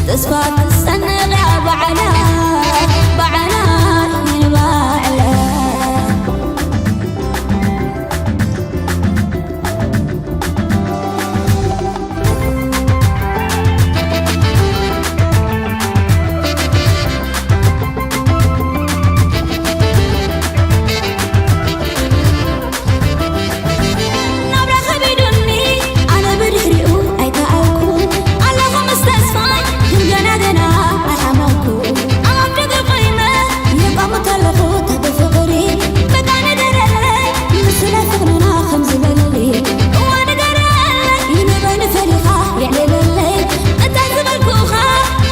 ተስፋ ትሰንቕ እያ ባዕላ፣ ባዕላ ንባዕላ። ናብራ ከቢዱኒ ኣነ ብድሕሪኡ ኣይከኣልኩ ኣለኹ ምስ ተስፋይ ግን ገና ገና ኣይሓመኩ ኣብ ኣፍ ደገ ኮይነ የቋምት ኣለኹ ተደ ፍቕሪ በቃ ንገረለይ ንስለ ፍቕርና ከም ዝበለለይ እዋ ንገረለይ ይንበኒ ፈሪኻ የዕለለለይ እንታይ ዝበልኩኻ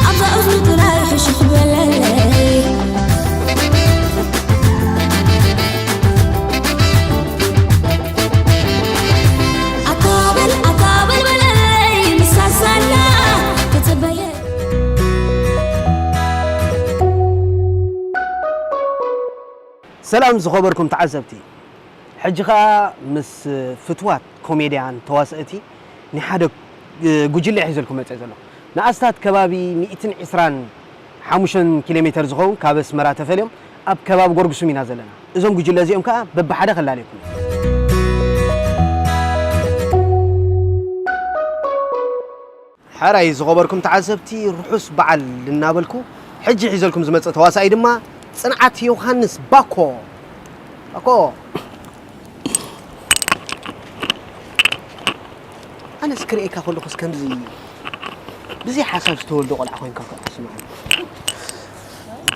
ኣብዛ እዝኑ ጥራይ ሕሽኽ በለለይ ኣታ በል ኣታ በል በለለይ ምሳሳላ ትጽበየ ሰላም ዝኸበርኩም ተዓዘብቲ፣ ሕጂ ኸኣ ምስ ፍትዋት ኮሜድያን ተዋሳእቲ ናይ ሓደ ጉጅለ እየ ሒዘልኩም መጸ ዘለኹ። ንኣስታት ከባቢ ሚእትን ዕስራን ሓሙሽተን ኪሎ ሜተር ዝኸውን ካብ ኣስመራ ተፈልዮም ኣብ ከባቢ ጎርጉሱም ኢና ዘለና። እዞም ጉጅለ እዚኦም ከኣ በብሓደ ከላለየኩም እየ። ሕራይ ዝኸበርኩም ተዓዘብቲ ርሑስ በዓል እናበልኩ ሕጂ ሒዘልኩም ዝመጽእ ተዋሳኣይ ድማ ጽንዓት ዮሃንስ ባኮ። ባኮ። ኣነስ ክርእየካ ከለኹስ ከምዚ ብዘይ ሓሳብ ዝተወልደ ቆልዓ ኮይንካ እኮ ትስምዓኒ።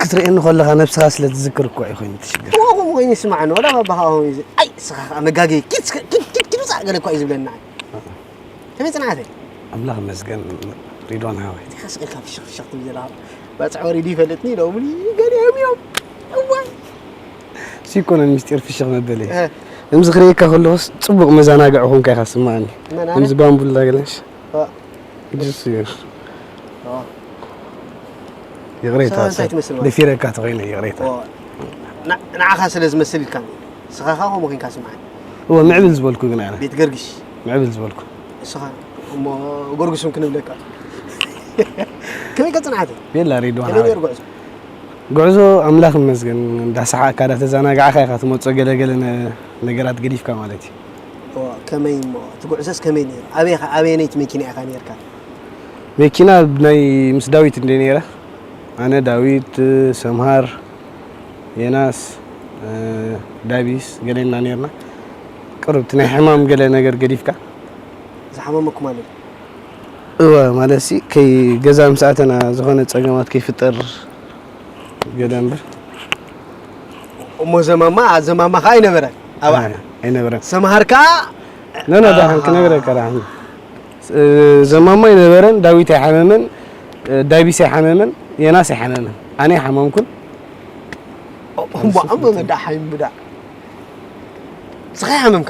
ክትርእየኒ ከለኻ ነብስኻ ስለ ትዝክር እኮ እዩ ኮይኑ እቲ ሽግር። እሞ ከምኡ ኮይኑ ይስምዓኒ። ወላ ባባ ከኣ ከምኡ እዩ ዝ-፣ ኣይ፣ ንስኻ ከኣ መጋገዪ። ኪድ፣ ኪድ፣ ኪድ፣ ኪድ ውጻእ ገለ እኮ እዩ ዝብለኒ ንዓይ። ከመይ ጽንዓተይ? ኣምላኽ ይመስገን ሪድዋን ሓወይ። ዲኻ ስቕ ኢልካ ፍሽኽ ፍሽኽ ትብል ዘለኻ? ባጽዕ ወሪዱ ይፈልጥኒ ኢሎምኒ ገሊኦም እዮም። እዋይ! እሱ ኣይኮነን ምስጢር ፍሽኽ መበለይ። እህ። ከምዚ ክርእየካ ከለኹስ ጽቡቕ መዘናግዒ ኮንካ ኢኻ ትስምዓኒ። መን ኣነ? ከምዚ ባምቡላ ገለሽ። እ። ጅስ እዩ። እ። ይቕሬታ፣ ንስኻ እንታይ ትመስል ማለት? ደፊረካ ተኾይነ ይቕሬታ። እ። ን-፣ ንዓኻ ስለ ዝመስል ኢልካ ንስኻ ኸኣ ከምኡ ኮንካ ስምዓኒ። እወ፣ ምዕብል ዝበልኩ ግን ኣነ። ቤት ገርግሽ። ምዕብል ዝበልኩ። ንስኻ? እሞ ጎርጉሱም ክንብለካ። ከመይ ከ ጽንዓት? ቤላ ሬድዋን ከመይ ሓወይ። ነይሩ ጉዕዞ? ጉዕዞ ኣምላኽ ይመስገን፣ እንዳሰሓቕካ እንዳተዘናጋዕካ ኢኻ ትመጾ። ገለ ገለ ነ- ነገራት ገዲፍካ ማለት እዩ። እዋ፣ ከመይ እሞ እቲ ጉዕዞስ ከመይ ነይሩ? ኣበይ ኢኻ፣ ኣበየነይቲ መኪና ኢኻ ነይርካ? መኪና ናይ ምስ ዳዊት እንደ ነይረ፣ ኣነ፣ ዳዊት፣ ሰምሃር፣ የናስ፣ ዳቢስ ገለ ኢና ነርና። ቅርብቲ ናይ ሕማም ገለ ነገር ገዲፍካ። ዝሓመመኩም ኣሎ? እወ፣ ማለት ሲ ከይ ገዛ ምስ ኣተና ዝኾነ ጸገማት ከይፍጠር ገለ እምበር። እሞ ዘማማ፣ ዘማማ ከኣ ኣይነበረን ኣብኣ። ኣይነበረን። ሰምሃር ከኣ ኖ ኖ፣ ዳሕን ክነግረካ ዳሕን። ዘማማ ኣይነበረን፣ ዳዊት ኣይሓመመን፣ ዳቢስ ኣይሓመመን፣ የናስ ኣይሓመመን። ኣነ ኣይሓመምኩን። እሞ ኣሞ መዳ ሓይም ብዳ ስኻ ሓመምካ።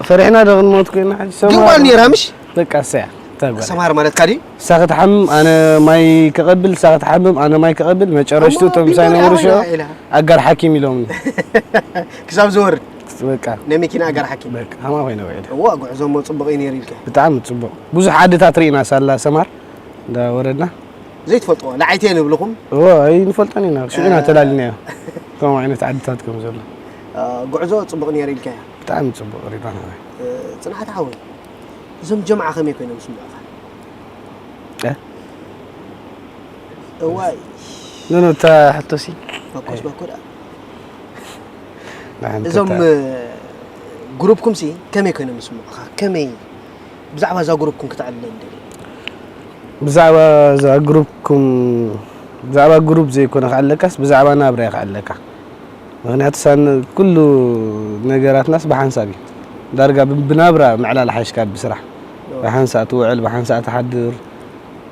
ፈሪሕና ዶ ክንሞት ኮይና ሕጂ? ግን ጓል ነይራ ምሽ? በቃ እሰያ። እታ ጓል። ሰምሃር ማለት ካዲ? እሳ ክትሓምም ኣነ ማይ ክቐብል፣ እሳ ክትሓምም ኣነ ማይ ክቐብል። መጨረሽቱ እሞ እቶም ምሳይ ቢንጎ ነበሩ ሽዑ ዳዊት ኢላ። ኣጋር ሓኪም ኢሎምኒ። ክሳብ ዝወርድ በቃ ናይ መኪና ኣጋር ሓኪም። በቃ ሃማ ኮይነ ውዒለ። እዋ ጉዕዞ እሞ ጽቡቕ እዩ ነይሩ ኢልካ። ብጣዕሚ ጽቡቕ። ብዙሕ ዓድታት ርኢና ሳላ ሰምሃር እንዳወረድና። ዘይትፈልጥዎ ንዓይተ ንብልኹም። እዎ ኣይንፈልጦን ኢና። ሽዑ ኢና ተላሊናዮ። ከምኡ ዓይነት ዓድታት ከም ዘሎ። እ፣ ጉዕዞ ጽቡቕ ነይሩ ኢልካዮ። ብጣዕሚ ጽቡቕ ሪድዋን ሓወይ። እ፣ ጽንዓት ሓወይ፣ እዞም ጀምዓ ከመይ ኮይኖም ስምዑኻ? እ? እዋይ ኖ ኖ፣ እታ ሕቶሲ ባኮስ ባኮ ደኣ። ንሓንቲ እዞም እታ እ፣ ግሩፕኩም ሲ ከመይ ኮይኖም ስምዑኻ? ከመይ ብዛዕባ እዛ ግሩፕኩም ክተዕልለን ደሊ? ብዛዕባ እዛ ግሩፕኩም፣ ብዛዕባ ግሩፕ ዘይኮነ ክዕለካስ ብዛዕባ ናብራ እየ ክዕለካ። ምኽንያቱ ሳን ኩሉ ነገራትናስ ብሓንሳብ እዩ። ዳርጋ ብ- ብናብራ ምዕላል ሓይሽካ ብስራሕ። ብሓንሳእ ትውዕል፣ ብሓንሳእ ትሓድር፣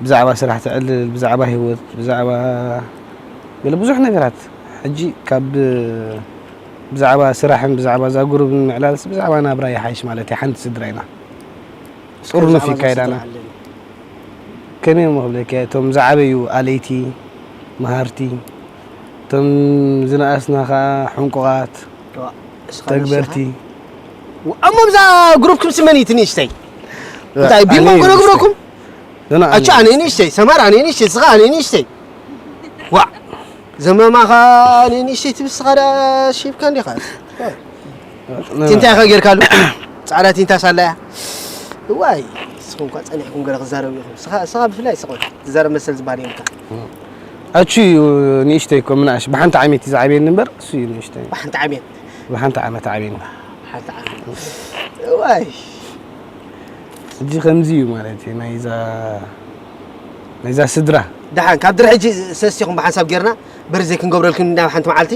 ብዛዕባ ስራሕ ትዕልል፣ ብዛዕባ ህይወት፣ ብዛዕባ ገለ ብዙሕ ነገራት። ሕጂ ካብ ብዛዕባ ስራሕን ብዛዕባ እዛ ግሩብን ምዕላልስ ብዛዕባ ናብራ ይሓይሽ ማለት እዩ። ሓንቲ ስድራ ኢና። ጥርኑፍ ይካየዳና። ከመይ እሞ ክብለካ፣ እቶም ዝዓበዩ ኣለይቲ፣ መሃርቲ፣ እቶም ዝነኣስና ኸዓ ሕንቁቓት፣ ተግበርቲ። እሞ ብዛ ግሩፕኩም ስመን እዩ ትንእሽተይ? እንታይ ቢሞ እኮ ነግረኩም? ኣቹ ኣነ ንእሽተይ፣ ሰማር ኣነ ንእሽተይ፣ ስኻ ኣነ ንእሽተይ። ዋ ዘመማኻ ኣነ ንእሽተይ ትብስኻ ዳ ሺብካ እንዲኻ። ቲንታ ኢኻ ጌርካሉ? ጻዕዳ ቲንታ ሳላያ። ዋይ ንስኹም እኳ ጸኒሕኩም ገለ ክዛረቡ ኢኹም። ስኻ ስኻ ብፍላይ ስቕ ትዛረብ መሰል ዝበሃል የብልካ። ኣቹ እዩ ንእሽተይ እኮ ምናእሽ ብሓንቲ ዓመት እዩ ዝዓብየኒ እምበር እሱ እዩ ንእሽተይ። ብሓንቲ ዓመት ብሓንቲ ዓመት ዓብየኒ። ሓንቲ ዓመት ዋይ ሕጂ ከምዚ እዩ ማለት እዩ ናይዛ ናይዛ ስድራ። ደሓን ካብ ድሪ ሕጂ ሰስቲኹም ብሓንሳብ ጌርና በርዘይ ክንገብረልኩም ናብ ሓንቲ መዓልቲ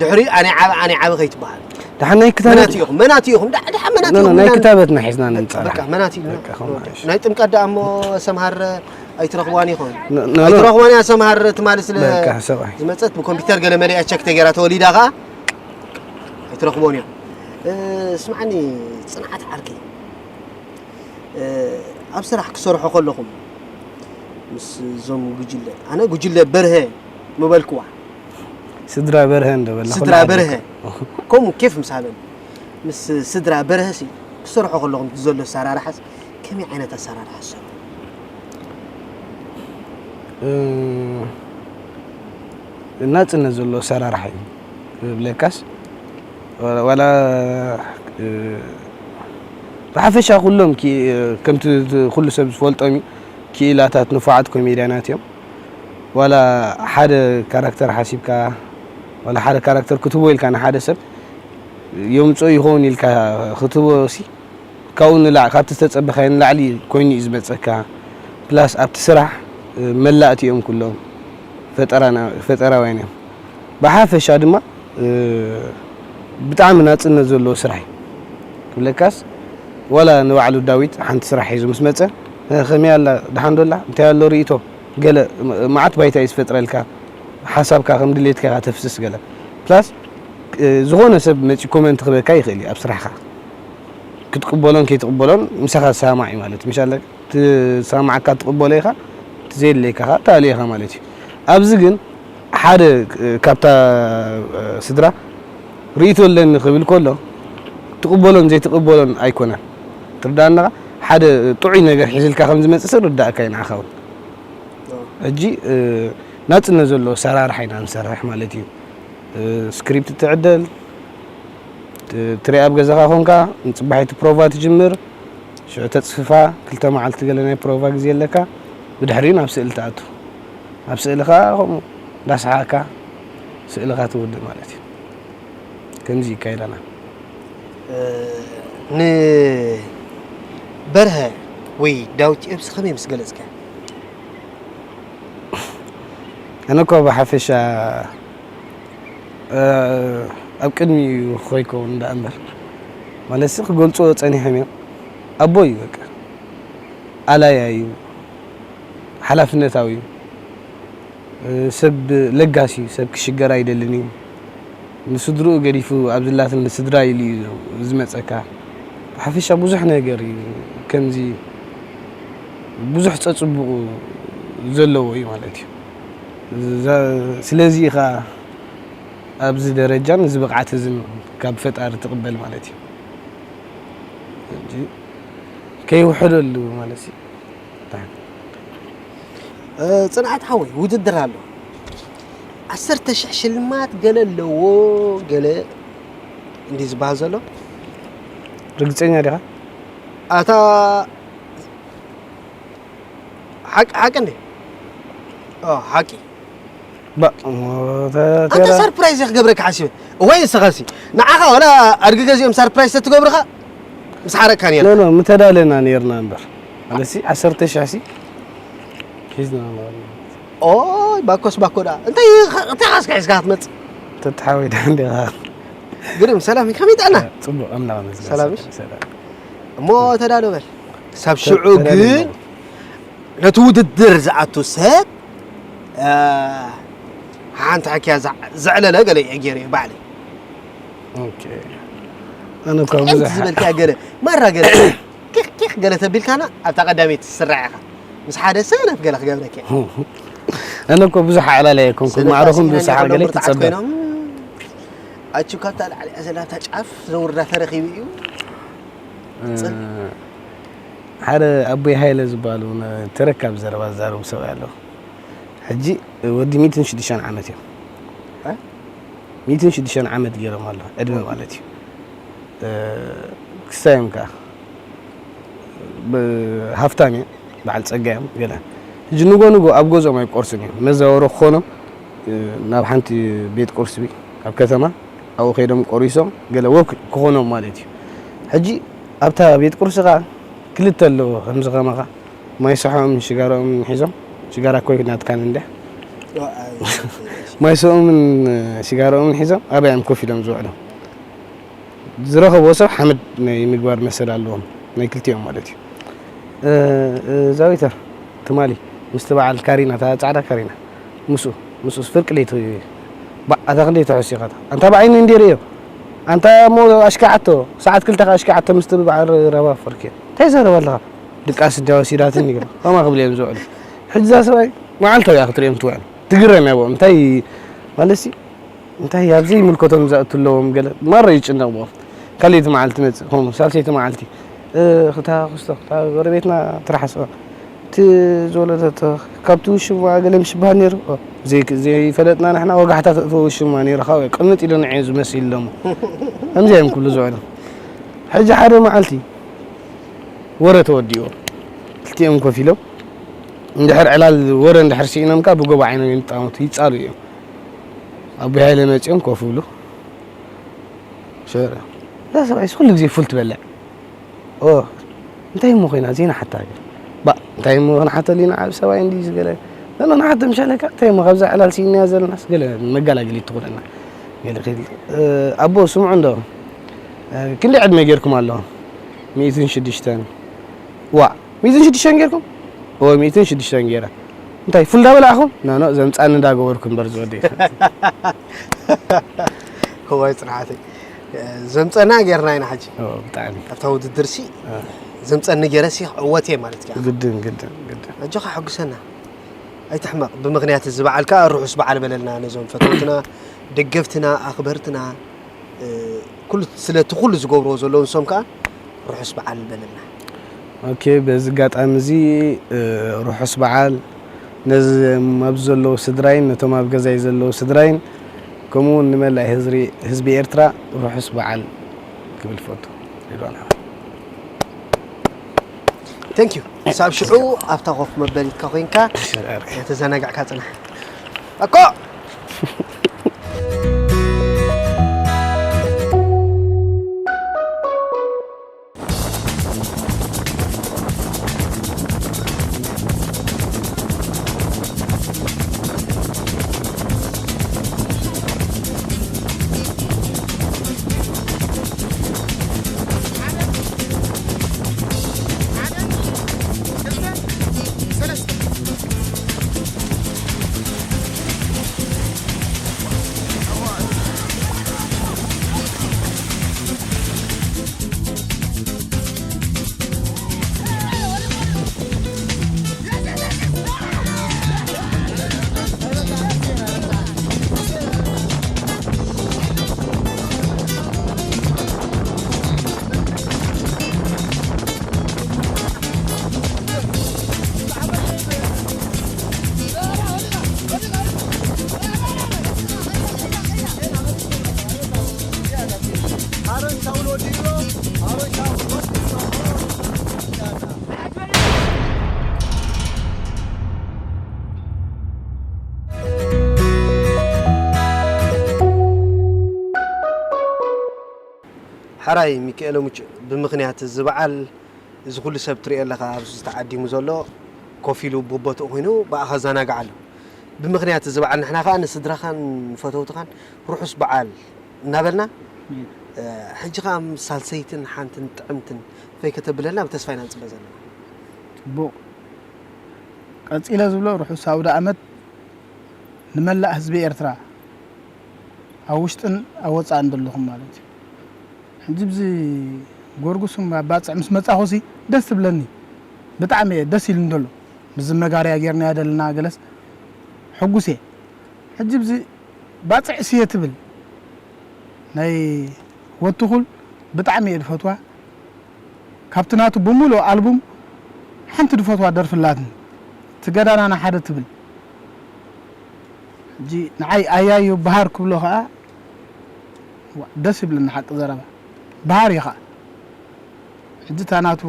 ድሕሪኡ ኣነ ዓበ ኣነ ዓበ ከይትበሃል። ደሓን ናይ ክታበት መናት ኢኹም መናት ኢኹም ደሓ ደሓ መናት ኖ፣ ኖ፣ ኢኹም ናይ ምናምን። ክታበትና ሒዝና በቃ፣ ንምጻእ። በቃ መናት ኢሉ ኖ፣ ኖ፣ ናይ ጥምቀት ደኣ እሞ ሰምሃር ኣይትረኽብዋን ኢኹም። ኖ፣ ኖ፣ ኖ። ኣይትረኽብዋን እያ ሰምሃር ትማሊ ስለ በቃ፣ ሰብኣይ። ዝመጸት ብኮምፒውተር ገለ መሊኣ ቸክ ተገይራ ተወሊዳ ኸኣ ኣይትረኽብዎን እዮም። እ፣ ስምዓኒ ጽንዓት ዓርከይ፣ እ፣ ኣብ ስራሕ ክሰርሖ ከለኹም ምስ እዞም ጉጅለ፣ ኣነ ጉጅለ በርሀ ምበልክዋ። ስድራ በርሀ እንዶ በላ ስድራ በርሀ። ከምኡ ኬፍ ምስ ሃበኒ። ምስ ስድራ በርሀ ሲ ክሰርሖ ከለኹም እቲ ዘሎ ኣሰራርሓስ ከመይ ዓይነት ኣሰራርሓ ዝሰርሑ? እ፣ ናጽነት ዘለዎ ኣሰራርሓ እዩ ክብለካስ፣ ዋላ፣ ዋላ፣ እ፣ ብሓፈሻ ኩሎም ኪ-፣ ከምቲ ኩሉ ሰብ ዝፈልጦም እዩ፣ ክኢላታት ንፉዓት ኮሜድያናት እዮም። ዋላ ሓደ ካራክተር ሓሲብካ፣ ዋላ ሓደ ካራክተር ክትህቦ ኢልካ ንሓደ ሰብ የምጽኦ ይኸውን ኢልካ ክትህቦ ሲ፣ ካብኡ ንላዕ-፣ ካብቲ ዝተጸበኻዮ ንላዕሊ ኮይኑ እዩ ዝመጸካ። ፕላስ ኣብቲ ስራሕ፣ እ፣ መላእቲ እዮም ኩሎም። ፈጠራና-፣ ፈጠራውያን እዮም። ብሓፈሻ ድማ፣ እ፣ ብጣዕሚ ናጽነት ዘለዎ ስራሕ እዩ ክብለካስ፣ ዋላ ንባዕሉ ዳዊት ሓንቲ ስራሕ ሒዙ ምስ መጸ፣ "እ፣ ከመይ ኣላ? ደሓን ዶ ኣላ? እንታይ ኣሎ ርእይቶ?" ገለ ም-፣ መዓት ባይታ እዩ ዝፈጥረልካ። ሓሳብካ ከም ድሌትካ ኢኻ ተፍስስ ገለ። ፕላስ፣ እ፣ ዝኾነ ሰብ መጺኡ ኮመንት ክበካ ይኽእል እዩ ኣብ ስራሕካ። ክትቅበሎን ከይትቅበሎን ምሳኻ ዝሰማማዕ እዩ ማለት እዩ። ምሽ ኣለካ? ትሰማማዓካ ትቅበሎ ኢኻ፣ እቲ ዘየድልየካ ኸዓ ተኣልዮ ኢኻ ማለት እዩ። ኣብዚ ግን ሓደ፣ እ፣ ካብታ፣ እ፣ ስድራ ርእይቶ ኣለኒ ክብል ከሎ ትቅበሎን ዘይትቅበሎን ኣይኮነን። ትርዳእኒ ዲኻ? ሓደ ጥዑይ ነገር ሒዝልካ ከም ዝመጽእ ሰብ ርዳእካ እዩ ንዓኻ እውን። ሕጂ፣ እ፣ ናጽነት ዘለዎ ኣሰራርሓ ኢና ንሰርሕ ማለት እዩ። እ፣ ስክሪፕት ትዕደል፣ ት-፣ ትሪኣ ኣብ ገዛኻ ኮንካ፣ ንጽባሒቲ ፕሮቫ ትጅምር፣ ሽዑ ተጽፍፋ፣ ክልተ መዓልቲ ገለ ናይ ፕሮቫ ግዜ ኣለካ፣ ብድሕሪኡ ናብ ስእሊ ትኣቱ። ኣብ ስእሊ ከኣ ከምኡ እንዳሰሓቕካ ስእልኻ ትውድእ ማለት እዩ። ከምዚ ይካየድ ኣና። እ፣ ንበርሀ ወይ ዳዊት ኤብስ ከመይ ምስ ገለጽካዮ? ኣነ እኮ ብሓፈሻ፣ እ፣ ኣብ ቅድሚኡ ክኾይከውን ደኣ እምበር፣ ማለትሲ ክገልጽዎ ጸኒሖም እዮም። ኣቦ እዩ በቃ። ኣላያ እዩ። ሓላፍነታዊ እዩ። እ፣ ሰብ ለጋስ እዩ። ሰብ ክሽገር ኣይደልን እዩ። ንስድርኡ ገዲፉ ኣብዚ ላትን ንስድራ ኢሉ እዩ ዝመጸካ። ብሓፈሻ ብዙሕ ነገር እዩ ከምዚ ብዙሕ ጸጽቡቑ ዘለዎ እዩ ማለት እዩ። እዛ-፣ ስለዚ ኢኻ ኣብዚ ደረጃን እዚ ብቕዓት እዝን ካብ ፈጣሪ ትቕበል ማለት እዩ። ሕጂ ከይውሕደሉ ማለት እዩ። እ፣ ጽንዓት ሓወይ፣ ውድድር ኣሎ። ዓሰርተ ሽሕ ሽልማት ገለ ኣለዎ፣ ገለ እንዲ ዝበሃል ዘሎ። ርግጸኛ ዲኻ? ኣታ ሓቂ፣ ሓቂ እንዴ? ኦ፣ ሓቂ። ባ-፣ ተ-፣ ኣንተ ተራ- ሰርፕራይዝ እየ ክገብረካ ሓሲበ። እዋይ፣ ንስኻሲ፣ ንዓኻ ዋላ ኣድጊ ገዚኦም ሰርፕራይዝ ተትገብርኻ፣ ምስ ሓረቅካ ነይርካ። ኖ፣ ኖ፣ ምተዳለና ነይርና እምበር። ኣለሲ፣ ዓሰርተ ሺሕ ሲ ሒዝና ማለት። ኦይ፣ ባኮስ ባኮ ደኣ። እንታይ ኸ-፣ እንታይ ኻስካ ሒዝካ ክትመጽእ? ተተሓወይ ደኣ እንዲኻ። ግርም፣ ሰላም፣ ከመይ ጥዕና? ጽቡቕ፣ ኣምላኽ ይመስገን። ሰላም እሺ? ሰላም። እሞ ተዳሎ በል። ክሳብ ተ-፣ ሽዑ ተዳሎ ግን በል። ነቲ ውድድር ዝኣቱ ሰብ፣ እ፣ ሓንቲ ሕክያ ዘዕ-፣ ዘዕለለ ገለ እየ ገይረ እየ ባዕለይ። ኦኬ። ኣነ እኳ ሓንቲ ብዙሕ ዝበልካያ ገለ፣ ማራ ገለ፣ ኪኽ ኪኽ ገለ ተቢልካና ኣብታ ቀዳመይቲ ትስራዕ ኢኻ። ምስ ሓደ ሰነፍ ገለ ክገብረካ እየ። ኣነ እኮ ብዙሕ ኣዕላላይ ኣይኮንኩን፣ ሰነፍ ማዕረኹም ኣስኢና ዝወስኻ እንዲያ ገለ ከሎም ብርቱዓት ትጸበ። ኮይኖም፣ ኣቹ ካብታ ላዕሊ ዘላ እታ ጫፍ ዘውርዳ ተረኺቡ እዩ። እ፣ ጽን። ሓደ ኣቦይ ሃይለ ዝበሃሉ ነ-፣ ተረካቢ ዘረባ ዝዛረቡ ሰብኣይ ኣለዉ። ሕጂ ወዲ ሚእትን ሽዱሽተን ዓመት እዮም። እ? ሚእትን ሽዱሽተን ዓመት ገይሮም ኣለዉ፣ ዕድመ ማለት እዩ። እ፣ ክስታይ እዮም ከኣ። ብ-፣ ሃፍታም እዮም፣ በዓል ጸጋ እዮም፣ ገለ። ሕጂ ንጎ ንጎ ኣብ ገዝኦም ኣይቆርሱን እዮም። መዛወሪ ክኾኖም፣ እ፣ ናብ ሓንቲ ቤት ቁርሲ ኣብ ከተማ፣ ኣብኡ ከይዶም ቆሪሶም፣ ገለ ወክ ክኾኖም ማለት እዩ። ሕጂ ኣብታ ቤት ቁርሲ ከኣ ክልተ ኣለዎ፣ ከምዚ ከማኻ፣ ማይ ስሖምን ሽጋራኦምን ሒዞም፣ ሽጋራ እኮ ናትካን እንድያ። ዋ፣ ኣይ፣ ማይ ስኦምን ሽጋራኦምን ሒዞም፣ ኣበይ እዮም ኮፍ ኢሎም ዝውዕሉ? ዝረኸብዎ ሰብ ሓመድ ናይ ምግባር መሰል ኣለዎም፣ ናይ ክልቲኦም ማለት እዩ። እ፣ እ፣ ዛዊተ ትማሊ ምስቲ በዓል ካሪና፣ እታ ጻዕዳ ካሪና፣ ምስኡ፣ ምስኡስ ፍርቂ ለይቲ ባዕ፣ ኣታ ክንደይ ትሕሱ ኢኻ? ኣንታ ብዓይኒ እንድየ ርእዮ። ኣንታ እሞ ኣሽካዓቶ፣ ሰዓት ክልተ ከኣ ኣሽካዓቶ ምስቲ በዓል ረባ ፈርኪ። እንታይ ዘረባ ኣለኻ? ድቃስ እንድያ ወሲዳትኒ ገለ። ከምኣ ክብሉ እዮም ዝውዕሉ። ሕጂ እዛ ሰብኣይ መዓልታዊ እያ ክትርእዮም ትውዕል። ትግረም እያ ብኦም። እንታይ ማለትሲ፣ እንታይ ኣብ ዘይምልከቶም ዘእቱ ኣለዎም ገለ። ማራ ይጭነቕ ብኦም። ካልኣይቲ መዓልቲ መጽእ፣ ከምኡ ሳልሰይቲ መዓልቲ። እ፣ ክታ ክስቶ፣ ክታ ጎረቤትና ትርሓስ። እቲ ዝወለደቶ ካብቲ ውሽማ ገለ ምስ በሃል ነይሩ። ኦ፣ ዘይ-፣ ዘይፈለጥና ንሕና ወጋሕታ ተእትዎ ውሽማ ነይሩ። ካብ ቅምጥ ኢሉ ንዕኡ ዝመስል ኢሎሞ። ከምዚ እዮም ክብሉ ዝውዕሉ። ሕጂ ሓደ መዓልቲ ወረ ተወዲኡ። ክልቲኦም ኮፍ ኢሎም እንድሕር ዕላል ወረ እንድሕር ስኢኖም ከኣ ብጎቦ ዓይኖም ይጣመቱ፣ ይጻሉ እዮም። ኣቦይ ሃይለ መጺኦም ኮፍ ይብሉ። ሸረ። እዛ ሰብኣይስ ኩሉ ግዜ ፉል ትበልዕ። ኦ፣ እንታይ እሞ ኮይና ዘይንሓታ ገለ? ባ፣ እንታይ እሞ ክንሓተሉ ኢና ዓቢ ሰብኣይ እንድዩ ዝገለ። ኖ፣ ኖ፣ ንሓቶ ምሻለካ፣ እንታይ እሞ ካብዛ ዕላል ስኢንያ ዘለናስ ገለ መጋላገሊ ትኾነና። ገለ ክብል። እ፣ ኣቦ፣ ስምዑ እንዶ። እ፣ ክንደይ ዕድመ ጌርኩም ኣሎ? ሚእትን ሽዱሽተን። ዋ፣ ሚእትን ሽዱሽተን ጌርኩም? እወ፣ ሚእትን ሽዱሽተን ጌረ። እንታይ፣ ፉል ዳበላዕኹም? ኖ፣ ኖ፣ ዘምጻኒ እንዳገበርኩ እምበር ዝወደይ። እዋይ ጽንዓተይ። ዘምጸና ጌርና ኢና ሕጂ። እወ፣ ብጣዕሚ። ኣብታ ውድድር ሲ፣ እ። ዘምጸኒ ጌረ ሲ ክዕወት እየ ማለት እያ። ግድን፣ ግድን፣ ግድን። ኣጆኻ፣ ሕጉሰና። ኣይትሕመቕ። ብምኽንያት እዚ በዓል ከኣ ርሑስ በዓል በለልና ነዞም ፈተውትና፣ ደገፍትና፣ ኣኽበርትና፣ እ፣ ኩሉ፣ ስለቲ ኩሉ ዝገብርዎ ዘለዉ ንሶም ከኣ ርሑስ በዓል በለልና። ኦኬ፣ በዚ ኣጋጣሚ እዚ፣ እ፣ ርሑስ በዓል ነዚ ኣብዚ ዘለዉ ስድራይን ነቶም ኣብ ገዛይ ዘለዉ ስድራይን፣ ከምኡ እውን ንመላእ ህዝሪ-፣ ህዝቢ ኤርትራ ርሑስ በዓል ክብል እፈቱ። ሪድዋን ሓወይ። Thank you። ክሳብ ሽዑ ኣብታ ኮፍ መበሊትካ ኮይንካ ተዘናጋዕካ ጽናሕ። ኣኮ ሕራይ ሚካኤሎምች፣ ብምኽንያት እዚ በዓል እዚ ኩሉ ሰብ ትሪኦ ኣለኻ ኣብዚ ተዓዲሙ ዘሎ ኮፍ ኢሉ ብቦትኡ ኮይኑ ብኣኻ ዘናግዕ ኣሎ። ብምኽንያት እዚ በዓል ንሕና ከኣ ንስድራኻን ንፈተውትኻን ርሑስ በዓል እናበልና፣ ሕጂ ከኣ ምስ ሳልሰይትን ሓንትን ጥዕምትን ፈይ ከተብለልና ብተስፋ ኢና ንጽበ ዘለና። ጽቡቕ። ቀጺለ ዝብሎ ርሑስ ኣውደ ኣመት ንመላእ ህዝቢ ኤርትራ፣ ኣብ ውሽጥን ኣብ ወጻእን ዘለኹም ማለት እዩ። ሕጂ ብዚ ጎርጉስም ኣባጽዕ ምስ መጻኹሲ ደስ ትብለኒ። ብጣዕሚ እየ ደስ ኢሉኒ ዘሎ። ምስዚ መጋርያ ጌርናዮ ዘለና ገለስ ሕጉስ እየ። ሕጂ ብዚ ባጽዕ ስየ ትብል ናይ ወትኹል ብጣዕሚ እየ ዝፈትዋ። ካብቲ ናቱ ብምሉእ ኣልቡም ሓንቲ ዝፈትዋ ደርፊ ኣላትኒ። እቲ ገዳናና ሓደ ትብል። ሕጂ ንዓይ ኣያዩ በሃር ክብሎ ከኣ ደስ ይብለኒ ሓቂ ዘረባ። በሃር እዩ ከኣ። ሕጂ እታ ናቱ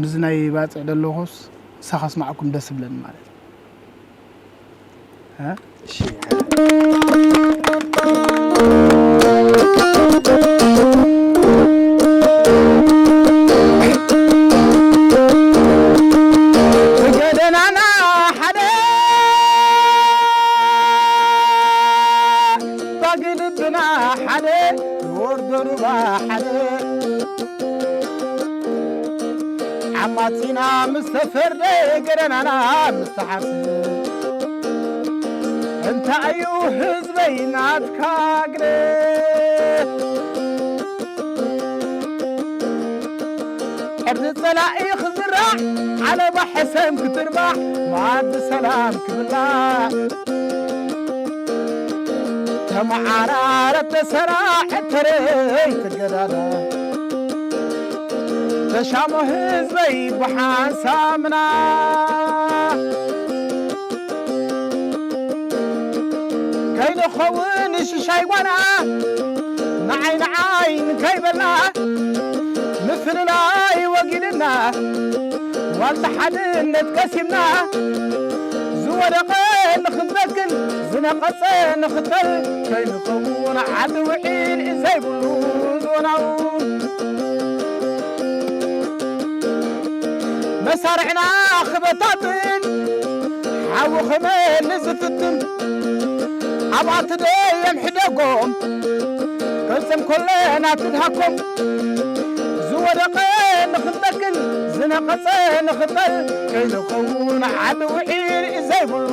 ምስዚ ናይ ባጽዕ ደለኹስ ንሳ ከስማዓኩም ደስ ይብለኒ ማለት እዩ። ገደናና ሓደ ባግልብና ሓደ ወርዶ ሩባ ሓደ ዓማጺና ምስ ተፈርደ ገደናና ምስ ተሓርሰ እንታይ እዩ ህዝበይ ናትካ ግደ ዕርዲ ጸላኢ ክዝራዕ ዓለባ ሕሰም ክትርባሕ መኣዲ ሰላም ክብላዕ ተመዓራረት ተሰራዕ ተረይ ትገዳዳ ተሻሞ ህዝበይ ብሓንሳምና ከይንኸውን ሽሻይ ጓና ንዓይ ንዓይ ንከይበልና ምፍልላይ ወጊድና ዋልታ ሓድነት ቀሲምና ዝወደቐ ንኽንተክል ዝነቐጸ ንኽተል ከይንኸውን ዓዲ ውዒል ዘይብሉ ዞናው መሳርዕና ክበታትን ሓዊ ክመልስ ዝፍትን ኣብኣ ትደዮም ሕደጎም ገልጸም ኮለና ትድሃኮም ዝወደቐ ንኽንተክል ዝነቐጸ ንኽተል ከይንኸውን ዓዲ ውዒል ዘይብሉ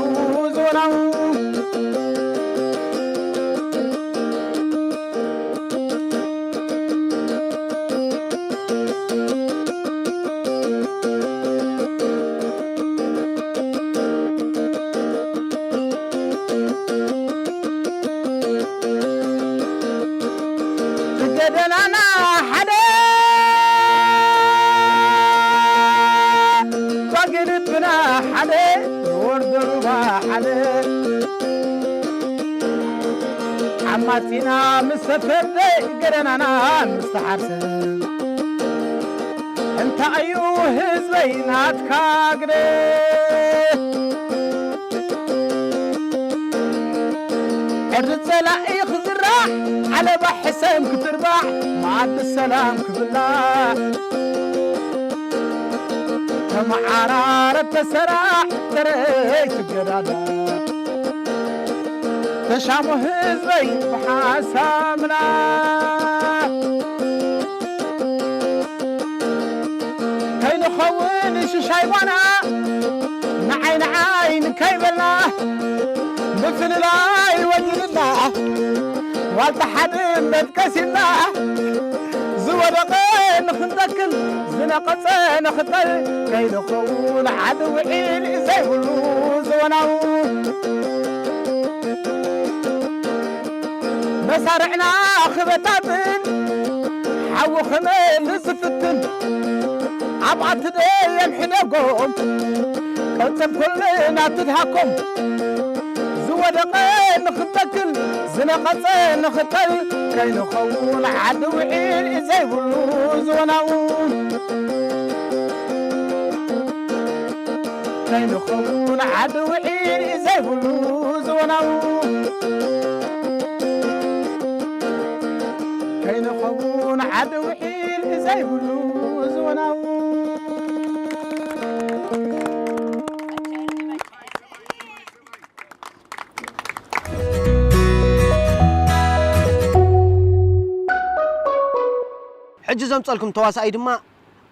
ዞናው ገደናና ሓደ ግድብና ሓደ፣ ወርዶ ሩባ ሓደ። ዓማጺና ምስ ተፈርደ፣ ገደናና ምስ ተሓርሰ። እንታይ እዩ ህዝበይ ናትካ ግደ? ዕርዲ ጸላኢ ክዝራሕ፣ ዓለባ ሕሰም ክትርባሕ፣ መኣዲ ሰላም ክብላዕ። ተመዓራረ ተሰራሕ፣ ተረይ ትገዳዳ። ተሻሙ ህዝበይ ብሓሳብና። ከይንኸውን ሽሻይ ጓና፣ ንዓይ ንዓይ ንከይበልና፣ ምፍልላይ ወጊድና፣ ዋልታ ሓድነት ቀሲና፣ ዝወደቐ ንኽንተክል፣ ዝነቐጸ ንኽተል፣ ከይንኸውን ዓዲ ውዒል ዘይብሉ ዘወናው። መሳርዕና ክበታትን፣ ሓዊ ክመልእ ዝፍትን፣ ኣብኣ ትደየም ሕደጎም፣ ቀልጽም ኩልና ትድሃኮም። ዝወደቐ ንኽተክል፣ ዝነቐጸ ንኽተል፣ ከይንኸውን ዓዲ ውዒል ዘይብሉ ዝወናው። ከይንኸውን ዓዲ ውዒል ዘይብሉ ዝወናው። ከይንኸውን ዓዲ ውዒል ዘይብሉ ዝወናው። ሕጂ ዘምጸልኩም ተዋሳኣይ ድማ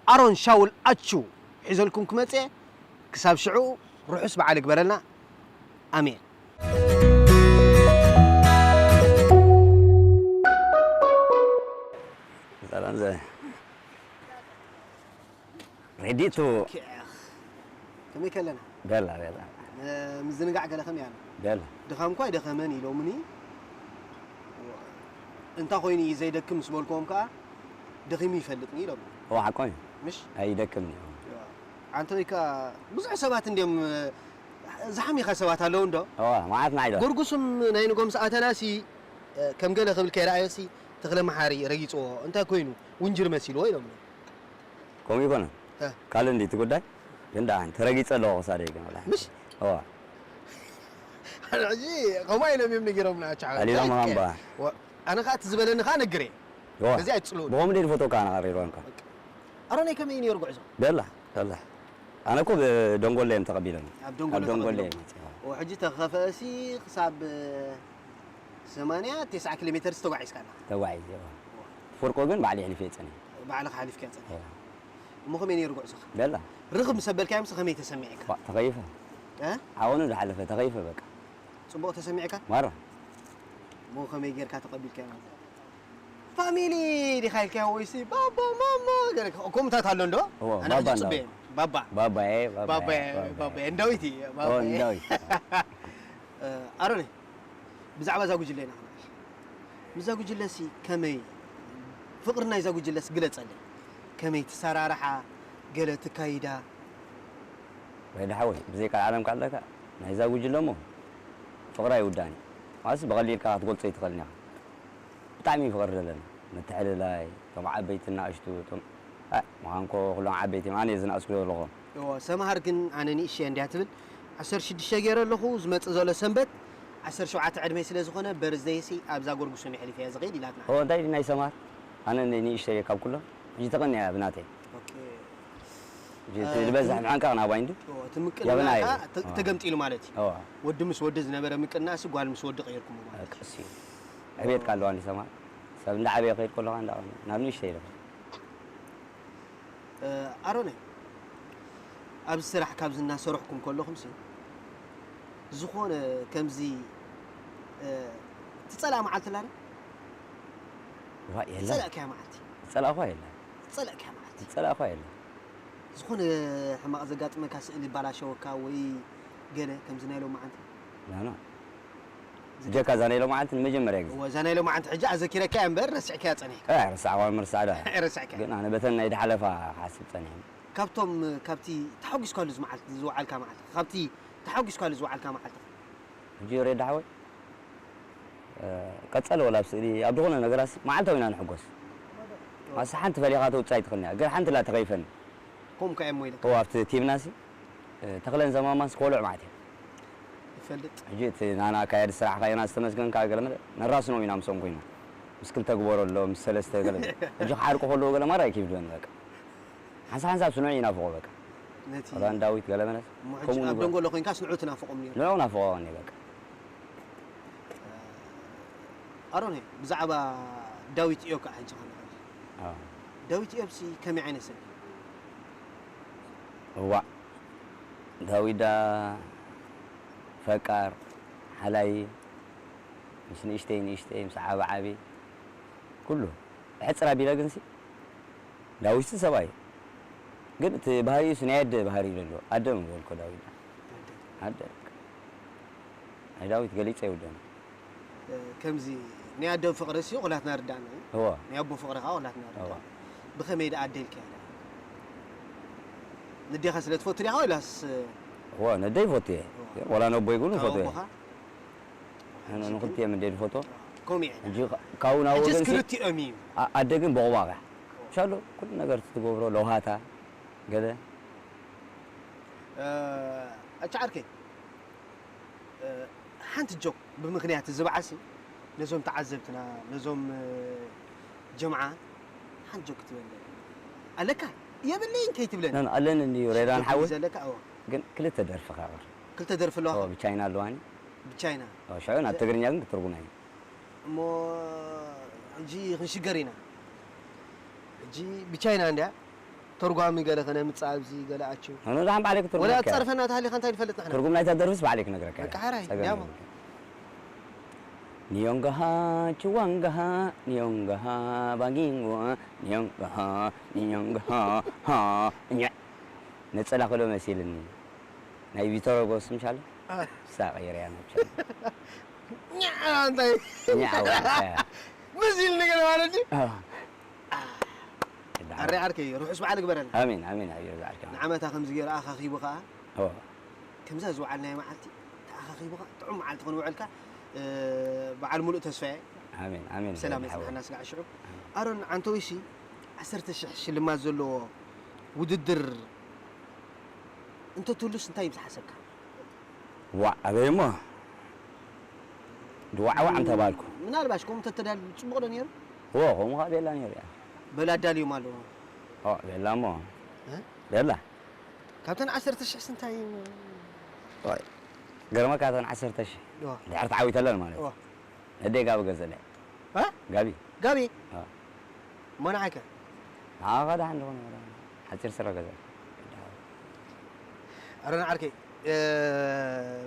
ኣሮን ሻውል ኣቹ ሒዘልኩም ክመጽእ እየ። ክሳብ ሽዑ ርሑስ በዓል ይግበረልና። ኣሜን። ሰላም ዘ-፣ ሬዲ ቱ። ከመይ ከለና? በላ፣ በላ። እ፣ ምዝንጋዕ ገለ ከመይ ኣነ? በላ። ድኻም እኳ ኣይደኸመን ኢሎምኒ። እንታይ ኮይኑ እዩ ዘይደክም ምስ በልክዎም ከኣ፣ ደኺሙ ይፈልጥኒ ኢሎምኒ። እዋ፣ ሓቆም እዩ። ምሽ? ኣይደክምን እዩ። ኣንተ ወይ ከኣ ብዙሕ ሰባት እንድዮም፣ ዝሓሚኻ ሰባት ኣለዉ እንዶ? እዋ፣ መዓት ንዓይ ዶ? ጎርጉስም ናይ ንጎም ሰኣተናሲ፣ እ፣ ከም ገለ ክብል ከይረኣዮሲ፣ ተኽለ መሓሪ ረጊጽዎ። እንታይ ኮይኑ? ውንጅር መሲልዎ ኢሎምኒ። ከምኡ ይኮነ። እ። ካልእ እንዲ እቲ ጉዳይ? ግን ደኣ ተረጊጸ ኣለኹ ክሳደይ ግን ወላሂ። ምሽ? እዋ። ኣነ ሕጂ ከምኡ ኢሎም እዮም ነጊሮምና፣ ኣቻ። ኣሊሎም እንታይ እምባ። ወ-፣ ኣነ ኸኣ እቲ ዝበለኒ ኸኣ ነግሬ። እዋ። በዚ ኣይትጽልኡኒ። ብኸምኡ ደይ ዝፈትወካ ኣነ ኸኣ ሬድዋንካ። በቃ። ኣሮነይ ከመይ እዩ ነይሩ ጉዕዞ? ደላ፣ ደላ። ኣነ እኮ ብደንጎለ እዮም ተቐቢሎኒ። ኣብ ደንጎለ ኣብ ደንጎለ ተቐቢሎም። እዮም መጺኦም። ወ-፣ ሕጂ ተኸፈእሲ ክሳብ ሰማንያ፣ ተስዓ ኪሎ ሜተር ዝተጓዒዝካ ኣለኻ? ተጓዒዘ፣ እዋ። ፍርቁ ግን ባዕሊ ኣሕሊፈ ጸኒሐ። ባዕልኻ ሓሊፍካዮ ጸኒሕካ። እዋ። እሞ ከመይ ነይሩ ጉዕዞኻ? ደላ። ርኽብ ምስ ኣበልካዮምስ ከመይ ተሰሚዕካ? ዋ፣ ተኸይፈ። እ? ዓቐኑ ዝሓለፈ ተኸይፈ በቃ። ጽቡቕ ተሰሚዕካ? ማራ። እሞ ከመይ ጌርካ ተቐቢልካዮም? ፋሚሊ ዲኻ ኢልካዮ ወይሲ ባባ፣ ማማ፣ ገለ ከምኡታት ኣሎ እንዶ? እዎ፣ ኣነ ባባ ሕጂ እንዳበሉ። ጽበየኒ። ባባ። ባባዬ፣ ባባዬ፣ ባባዬ፣ ባባዬ። ባባዬ። እንዳዊት እየ፣ እዎ፣ ባባዬ። እንዳዊት። እ፣ ኣሮነይ፣ ብዛዕባ እዛ ጉጅለ ኢና ክንብል። ምስዛ ጉጅለሲ ከመይ፣ ፍቕሪ ናይዛ ጉጅለስ ግለጸለይ። ከመይ ትሰራርሓ፣ ገለ ትካይዳ? ወዲ ሓወይ፣ ብዘይ ቃል ዓለም ካለካ፣ ናይዛ ጉጅለ እሞ ፍቕራ ይውዳእን እዩ። ማለትስ ብቐሊልካ ክትገልጾ ኣይትኽእልን ኢኻ። ብጣዕሚ እዩ ፍቕሪ ዘለና። ምትሕልላይ፣ እቶም ዓበይቲ ንኣሽቱ፣ እቶም፣ እ፣ ምዃንኮ ኩሎም ዓበይቲ እዮም። ኣነ እየ ዝነኣስኩ ዘለኹ። እዎ፣ ሰምሃር ግን ኣነ ንእሽተይ እንድያ ትብል። ዓሰርተ ሽዱሽተ ገይረ ኣለኹ፣ ዝመጽእ ዘሎ ሰንበት ዓሰርተ ሸውዓተ ዕድመይ ስለ ዝኾነ፣ በርዝደይሲ ኣብዛ ጎርጉሶም የሕሊፈያ ዝኸይድ ኢላትና። እዎ፣ እንታይ ናይ ሰምሃር? ኣነ ን-፣ ንእሽተይ ካብ ኩሎም። ሕጂ ተቐንያ ብናተይ። ኦኬ። ሕጂ እቲ እ፣ ዝበዝሕ ትም-፣ ምዃንካ ናባይ እንዱ? እዎ፣ እቲ ምቅንና የብናይ። ከኣ ተ-፣ እዎ። ተገምጢሉ ማለት እዩ። እዎ። ወዲ ምስ ወዲ ዝነበረ ምቅንናእሲ ጓል ምስ ወዲ ቀይርኩሞ ማለት እዩ። በቃ፣ እሱ እዩ። ዕብየትካ ኣለዋ እንዲ ሰምሃር። ሰብ እንዳዓበየ ክኸይድ ከለኻ እንዳ-፣ ናብ ንእሽተይ ኢልካ። እ፣ ኣሮነይ፣ ኣብዚ ስራሕ ካብዚ እናሰርሕኩም ከለኹምሲ፣ ዝኾነ ከምዚ፣ እ፣ ትጸልኣ መዓልቲ ኣላ ዶ? ዋ፣ የለን። ዝጸላእካያ መዓልቲ? ዝጸላእኳ የለን። ዝጸላእካያ መዓልቲ? ዝጸላእኳ የለን። ዝኾነ ሕማቕ ዘጋጥመካ፣ ስእሊ ይባላሸወካ ወይ ገለ ከምዚ ናይ ሎማዓንቲ? ኖ፣ ኖ። ብጀካ እዛ ናይ ሎማዓንቲ ንመጀመርያ ግዜ። እወ፣ እዛ ናይ ሎማዓንቲ ሕጂ ኣዘኪረካያ እምበር ረሲዕካያ ጸኒሕካ። ኣይ፣ ረሳዕኳ ምርሳዕ ዶ። ረሲዕካ። ግን ኣነ በተን ናይ ድሓለፋ ክሓስብ ጸኒሐ። ካብቶም፣ ካብቲ ተሓጒስካሉ ዝመዓልቲ፣ ዝወዓልካ መዓልቲ፣ ካብቲ ተሓጒስካሉ ዝወዓልካ መዓልቲ። ሕጂ ሬዳ ሓወይ፣ እ፣ ቀጸለ ወላ ኣብ ስእሊ፣ ኣብ ዝኾነ ነገራሲ መዓልታዊ ኢና ንሕጎስ። ኣስ ሓንቲ ፈሊኻ ተውጽእ ኣይትኽእልን እያ። ግን ሓንቲ ላ ተኸይፈኒ። ከምኡ ከ እሞ ኢለ። እዎ፣ ኣብቲ ቲምናሲ፣ እ፣ ተኽለን ዘማማንስ ኮልዕ ማለት እዩ። ይፈልጥ። ሕጂ እቲ ናና ኣካያዲ ስራሕ ካዮና ዝተመስገንካ ገለ መለ፣ ነራስኖም ኢና ምስኦም ኮይና። ምስ ክልተ ግበሮ ኣሎ፣ ምስ ሰለስተ ገለ። ሕጂ ክዓርቁ ከለዉ ገለ ማራ ይኪብድወን በቃ። ሓንሳብ ሓንሳብ ስኑዕ ይናፍቖ በቃ። ነቲ ወላ ንዳዊት ገለ መለ፣ እሞ ሕጂ ከምኡ ኣብ ንግበር። ደንጎሎ ኮይንካስ ንዑ ትናፍቖም ነይሩ? ንዑ ናፍቖ እኔ በቃ። ኣሮን፣ ብዛዕባ ዳዊት ኢዮብ ከዓ ሕጂ ኸነቕርብ። ኣዎ። ዳዊት ኢዮብሲ ከመይ ዓይነት ሰብ እዩ? እዋእ፣ ዳዊት ዳ ፈቃር፣ ሓላይ፣ ምስ ንእሽተይ ንእሽተይ፣ ምስ ዓቢ ዓቢ፣ ኩሉ። ብሕጽር ኣቢለ ግንሲ፣ ዳዊት ሰብኣይ እዩ። ግን እቲ ባህሪኡስ ናይ ኣደ ባህሪ እዩ ዘለዎ። ኣደ ምበልኮ ዳዊት። ኣደ። ናይ ዳዊት ገሊጸ ይውደን። እ፣ ከምዚ ናይ ኣደ ፍቕሪ ሲ ኩላትና ርዳእና እዩ። እወ። ናይ ኣቦ ፍቕሪ ከዓ ኩላትና እወ። ርዳእና። ብኸመይ ደኣ ኣደ ኢልካያ ደኣ? ንዴኻ ስለ ትፈቱ ዲኻ ወላስ? እወ፣ ነደይ ይፈቱ እየ። እወ። ወላ ነቦይ ግን ካብ ይፈቱ እየ። ኣቦኻ? ኣነ ንኽልቲኦም እንዴ ዝፈትዎ? ከምኡ እየ። ሕጂ ካ-፣ ካብኡ ናብ ሕጂስ ወገን ሲ-፣ ክልቲኦም እዩ። ኣ-፣ ኣደ ግን በቑባቕ እያ። ሻሎ፣ ኩሉ ነገር እቲ ትገብሮ ለውሃታ፣ ገለ። እ፣ ኣቻ ዓርከይ፣ እ፣ ሓንቲ ጆክ ብምኽንያት እዚ በዓልሲ ነዞም ተዓዘብትና፣ ነዞም፣ እ፣ ጀምዓ ሓንቲ ጆክ ክትበለ ኣለካ? የብለይን ከይትብለኒ። ነን ኣለኒ እንድዩ ሬዳን ሓወይ። ዘለካ፣ እዎ። ግን ክልተ ደርፊ ከቕርብ። ክልተ ደርፊ ኣለዋ? እዎ፣ ብቻይና ኣለዋኒ። ብቻይና? እዎ፣ ሽዑ ናብ ትግርኛ ግን ክትርጉማ እዩ። እሞ ሕጂ ክንሽገር ኢና። ሕጂ ብቻይና እንድያ ተርጓሚ ገለ ከነምጽእ ኣብዚ ገለ ኣችሁ። ኣነ ደሓን ባዕለይ ክትርጉም ወላ እያ። ጸርፈና ተሃሊኻ እንታይ ንፈልጥ ንሕና? ትርጉም ናይታ ደርፍስ ባዕለይ ክነግረካ እየ። በቃ፣ ሕራይ፣ ጸገም እንዲያሞ። የብሉን። ኒዮንጋሃ፣ ችዋንጋሃ፣ ኒዮንጋሃ፣ ባጊንጎ፣ ኒዮንጋሃ፣ ኒዮንጋሃ፣ ሃ፣ ኛ። ነጸላ ከሎ መሲልኒ። ናይ ቪቶሮ ጎስ ምሻል? አ። ሳ ቀይረያ መቻል። ኛ፣ እንታይ? ኛ፣ ኣዋ፣ ኣያ። መሲልኒ ገለ ማለት እዩ? አ። ኣረ ዓርከይ፣ ርሑስ በዓል ግበረልና። ኣሜን፣ ኣሜን፣ ኣሜን፣ ዝዓርከና። ንዓመታ ከምዚ ገይሩ ኣኻኺቡ ኸኣ፣ እዎ። ከምዛ ዝወዓልናዮ መዓልቲ ተኣኻኺቡ ኸኣ፣ ጥዑም መዓልቲ ክንውዕልካ፣ እ፣ በዓል ሙሉእ ተስፋ እየ። ኣሜን፣ ኣሜን፣ ሰላም ብሓወይ። የጽንሓና ስጋዕ ሽዑ። ኣሜን። ኣሮን ዓንተወይሲ፣ ዓሰርተ ሽሕ ሽልማት ዘለዎ ውድድር እንተትህሉስ እንታይ እዩ ዝሓሰብካ? ዋዕ፣ ኣበይ እሞ? ድዋዕዋዕ እንተባልኩ። ምናልባሽ ከምኡ እንተተዳል ጽቡቕ ዶ ነይሩ? እዎ፣ ከምኡ ኸዓ ቤላ ነይሩ እያ። በላ ኣዳልዮም ኣለዎ። ኦ፣ ቤላ እሞ። እ? ቤላ። ካብተን ዓሰርተ ሽሕ ስንታይ? ዋይ፣ ገርመካ እተን ዓሰርተ ሽሕ። እዎ። ድሕሪ ተዓዊተለን ማለት እዩ። እዎ። ነደይ ጋቢ ገዘለ። እ? ጋቢ። ጋቢ? አ። እሞ ንዓይከ? ንዓኻ ደሓን ዶ ኾነ? ሓፂር ስረ ገዛ። ኣረ ንዓርከይ፣ እ፣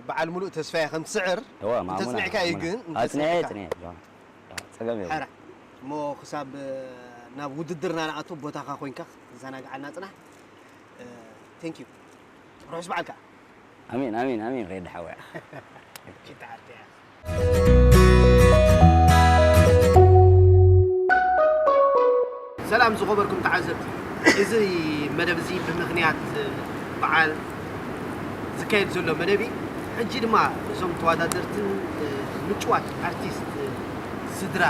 በዓል ሙሉእ ተስፋየ ከም ትስዕር እወ፣ ማሙና፣ እንተጽኒዕካ እዩ ማሙና። ግን፣ ኣጽኒዐ፣ እንተጽኒዕካ። ኣጽኒዐ፣ ጆን። ጸገም የብሉን። ሕራይ። እሞ ክሳብ፣ እ፣ ናብ ውድድርና ንኣቱ ቦታኻ ኮይንካ ክትዘናግዓልና ጽናሕ። እ፣ thank you። ርሑስ በዓልካ። ኣሜን፣ ኣሜን፣ ኣሜን፣ ሬድ ሓወያ። ኪታ ዓርተያ። ሰላም ዝኸበርኩም ተዓዘብቲ፣ እዚ መደብ እዚ ብምኽንያት በዓል ዝካየድ ዘሎ መደብ እዩ። ሕጂ ድማ እዞም ተወዳደርትን ምጭዋት ኣርቲስት ስድራ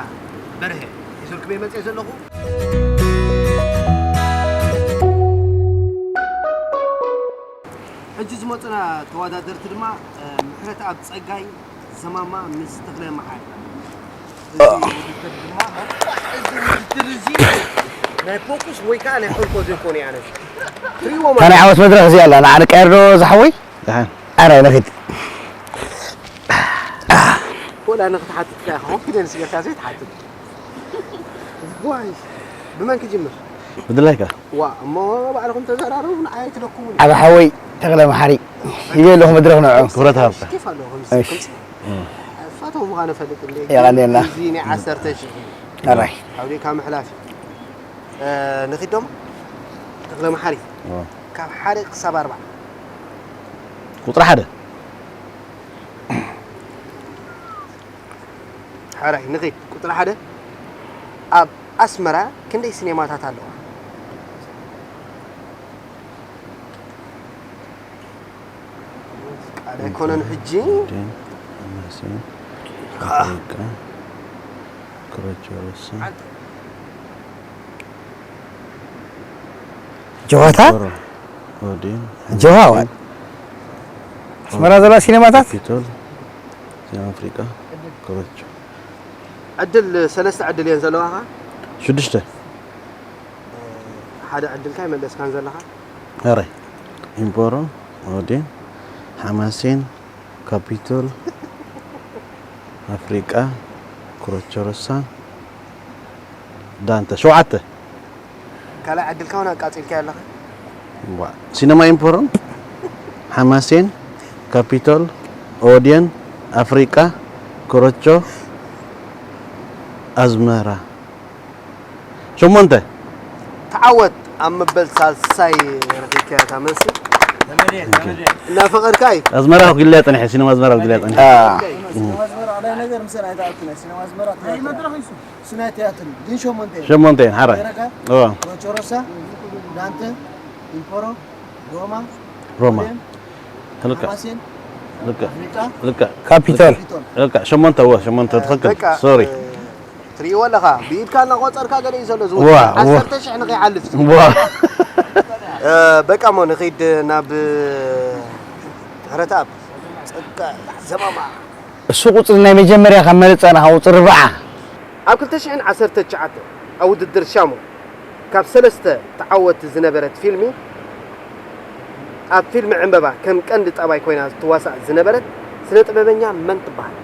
በርሀ ሒዘልኩም እየ መፅየ ዘለኹ። ሕጂ ዝመፁና ተወዳደርቲ ድማ፣ እ፣ ምሕረተኣብ ጸጋይ፣ ዘማማ ምስ ተኽለ መዓር። እዚ ውድድር ድማ፣ እዚ ውድድር እዚ ናይ ፎኩስ ወይ ከዓ ናይ ሕርኮ ዘይኮነ እያ ነሽ። ትሪእዎ እታ ናይ ማለት ዓወት መድረኽ እዚኣ ኣላ፣ ንዓ ንቀየር ዶ ዝሓወይ? ደሓን። ኣረ፣ ንኺድ። ወላ ንኽትሓትት ከኣ፣ ኮንፊደንስ ጌርካ ዘይትሓትት። ዋይ፣ ብመን ክጅምር? ብድላይካ። ዋ፣ እሞ ባዕልኹም ተዘራረቡ፣ ንዓይ ኣይትለኩሙኒ። ዓቢ ሓወይ ተኽለ መሓሪ፣ ይበ ኣለኹ መድረኽ ንዑ። ክብረት ሃብካ። ኬፍ ኣለዎ፣ ከምዚ፣ እሺ። ከምዚ። እም። ፋቶም ምዃኑ እፈልጥ እንዴ? የቐንየልና። እዚ ናይ ዓሰርተ ሺሕ እዩ። ኣራይ። ሓውዴካ ምሕላፍ እዩ። እ፣ ንኺድ ዶሞ? ተኽለ መሓሪ። ኦ። ካብ ሓደ ክሳብ ኣርባዓ። ቁጽሪ ሓደ። ሓራይ፣ ንኺድ። ቁጽሪ ሓደ፣ ኣብ ኣስመራ ክንደይ ሲኔማታት ኣለዋ? ኣይኮነን ሕጂ። ዴን፣ ኣማሴን፣ ኣፍሪቃ፣ ክረቸረሳ፣ ጀዋታ ኦሮ፣ ኦዴን፣ ጀዋ ዋል ኣስመራ ዘላ ሲኔማታት ፒቶል፣ ዜና ኣፍሪቃ፣ ክረቸ። ዕድል ሰለስተ ዕድል እየን ዘለዋኻ። ሽዱሽተ። ሓደ ዕድልካ ይመለስካን ዘለኻ። ኣረ፣ ኢምፖሮ፣ ኦዴን፣ ሓማሴን፣ ካፒቶል፣ ኣፍሪቃ፣ ክረቸረሳ፣ ዳንተ። ሸውዓተ። ካልኣይ ዕድልካ እውን ኣቃጺልካ ኣለኻ። ዋ፣ ሲነማ ኢምፖሮን፣ ሓማሴን፣ ካፒቶል፣ ኦዴን፣ ኣፍሪቃ፣ ክረቾ፣ ኣዝመራ። ሸሞንተ። ተዓወት ኣብ መበል ሳልሳይ ረኺብካያ እታ መልሲ። እናፈቐድካ እዩ። ኣዝመራ ክጉልያ ጸኒሐ፣ ሲነማ ኣዝመራ ክጉልያ ጸኒሐ። ሲነማ ኣዝመራ ኣድላይ ነገር ምሰን ኣይተኣቱን። ሲነማ ኣዝመራ ኣድላይ ነገር ምሰን ኣይተኣቱን። ስናይ ትያትር ግን ሸሞንተ ሸሞንተ ሓራይ። ጀረካ ኦ ሮቸሮሳ ዳንተ ኢምፖሮ ሮማ ሮማ ኦዴን ልካ ሓማሴን ልካ ኣፍሪቃ ልካ ካፒቶል ፒቶል ልካ ሸሞንተ። ዎ ሸሞንተ ትኽክል። በቃ፣ ሶሪ። ትርእይዎ ኣለኻ፣ ብኢድካ እናቆጸርካ ገለ እዩ ዘሎ ዋ፣ ዝውድእ። ዋ። ዓሰርተ ሽሕ ንኸይሓልፍ። ዋ። በቃ እሞ ንኸይድ ናብ ትሕረተኣብ። ጸጋ ዘማማ። እሱ ቁፅሪ ናይ መጀመርያ ካብ መረፃና ካብ ቁፅሪ ርብዓ ኣብ ክልተ ሽሕን ዓሰርተ ትሽዓተ ኣብ ውድድር ሻሙ ካብ ሰለስተ ተዓወቲ ዝነበረት ፊልሚ፣ ኣብ ፊልም ዕምበባ ከም ቀንዲ ጠባይ ኮይና ትዋሳእ ዝነበረት ስነ ጥበበኛ መን ትበሃል?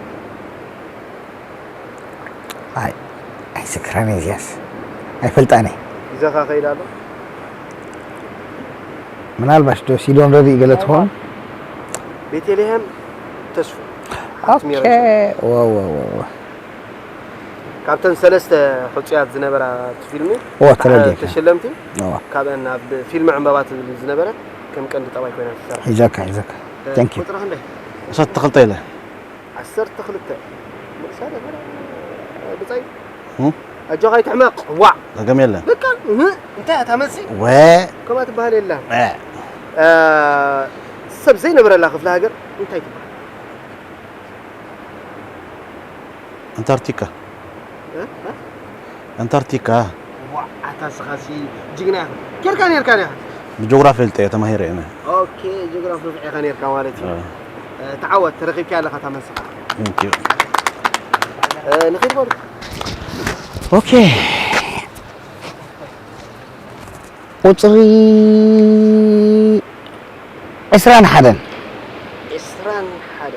ኣይ ኣይስክራን እዚያስ ኣይፈልጣን እየ ይዘኻ ከይድ ኣሎ። ምናልባሽ ዶ ሲዶን ረድእ ገለ ትኸውን ቤተልሔም ተስፉ ኦኬ ወወወወ ካብተን ሰለስተ ሕፁያት ዝነበራ ፊልሚ ኦ ተረዲእካ ተሸለምቲ ኦ ካብአን ኣብ ፊልም ዕምበባ ትብል ዝነበረት ከም ቀንዲ ጠባይ ኮይና ትሰርሕ ሒዘካ ሒዘካ thank you ቁፅሪ ክንደይ ዓሰርተ ክልተ ኢለ። ዓሰርተ ክልተ ምርሳ ነበር ብፃይ እም? ኣጆኻ ኣይትሕመቕ ዋዕ ጸገም የለን። በቃ እህ፣ እንታይ እያ እታ መልሲ ወ ከምኣ ትበሃል የላ እ፣ ሰብ ዘይነበረላ ክፍለ ሃገር እንታይ ትበሃል ኣንታርክቲካ። እ? እ? ኣንታርክቲካ። ዋዕ ኣታ ስኻሲ ጅግና ኢኻ ኬርካ ኔርካ ኔኻ ብጆግራፊ ፈልጠ እየ ተማሂረ እየ። ኦኬ ጂኦግራፊ ንፍዕ ኢኻ ኔርካ ማለት እዩ እ፣ እ፣ ተዓወት ተረኺብካ ኣለኻ እታ መልስኻ thank you። እ፣ ንኸይድ በሉ ኦኬ ቁፅሪ ዕስራን ሓደን ዕስራን ሓደ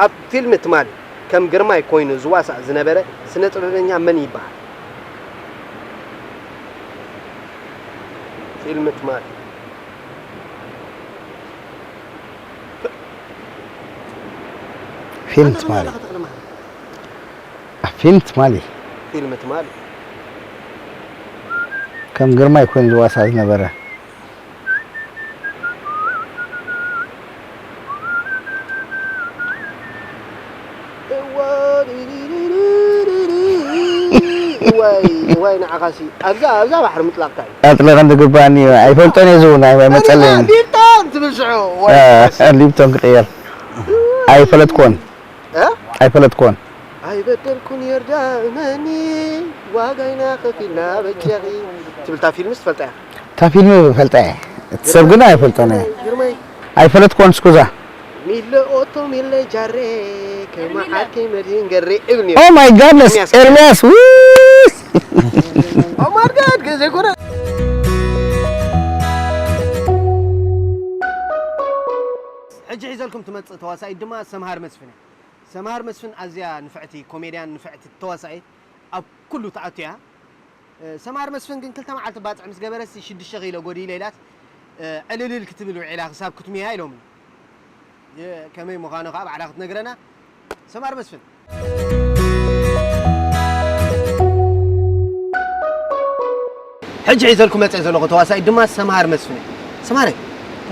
ኣብ ፊልም ትማሊ ከም ግርማይ ኮይኑ ዝዋሳእ ዝነበረ ስነ ጥበበኛ መን ይበሃል? ፊልም ትማሊ ፊልም ትማሊ ፊልም ትማሊ ፊልም ትማሊ ከም ግርማይ ኮይኑ ዝዋሳ ዝነበረ ዋይ ዋይ ንዓኻሲ ኣብዛ ኣብዛ ባሕሪ ምጥላቕካ እዩ ኣጥለቐ ዝግባኣኒ እዩ ኣይፈልጦን እየ ዝውን ኣይመፀለይን ሊፕቶን ትብል ሽዑ ዋይ ሊፕቶን ክቅየር ኣይፈለጥኮን እ? ኣይፈለጥኮን ኣይበደልኩን የርዳእመኒ ዋጋይና ከፊልና በጃኺ ትብል እታ ፊልምስ ትፈልጣ እያ እታ ፊልም ፈልጠ እየ እቲ ሰብ ግን ኣይፈልጦን እየ ግርማይ ኣይፈለጥኮን ስኩዛ ሚለ ኦቶ ሚለ ጃሬ ከመዓርከይ መድህን ገሬ እብል ኦ ማይ ጋድነስ ኤርሚያስ ውይ ኦማርጋድ ገዘ ኮነ ሕጂ ሒዘልኩም ትመፅእ ተዋሳኢት ድማ ሰምሃር መስፍን እያ። ሰምሃር መስፍን ኣዝያ ንፍዕቲ ኮሜድያን ንፍዕቲ ተዋሳኢት ኣብ ኩሉ ትኣቱ እያ። ሰምሃር መስፍን ግን ክልተ መዓልቲ ባፅዕ ምስ ገበረሲ ሽዱሽተ ኪሎ ጎዲለ ኢላት ዕልልል ክትብል ውዒላ ክሳብ ክትሙያ ኢሎምኒ። ከመይ ምዃኑ ከዓ ባዕላ ክትነግረና። ሰምሃር መስፍን። ሕጂ ሒዘልኩ መፅእ ዘለኹ ተዋሳኢት ድማ ሰምሃር መስፍን እያ። ሰምሃረይ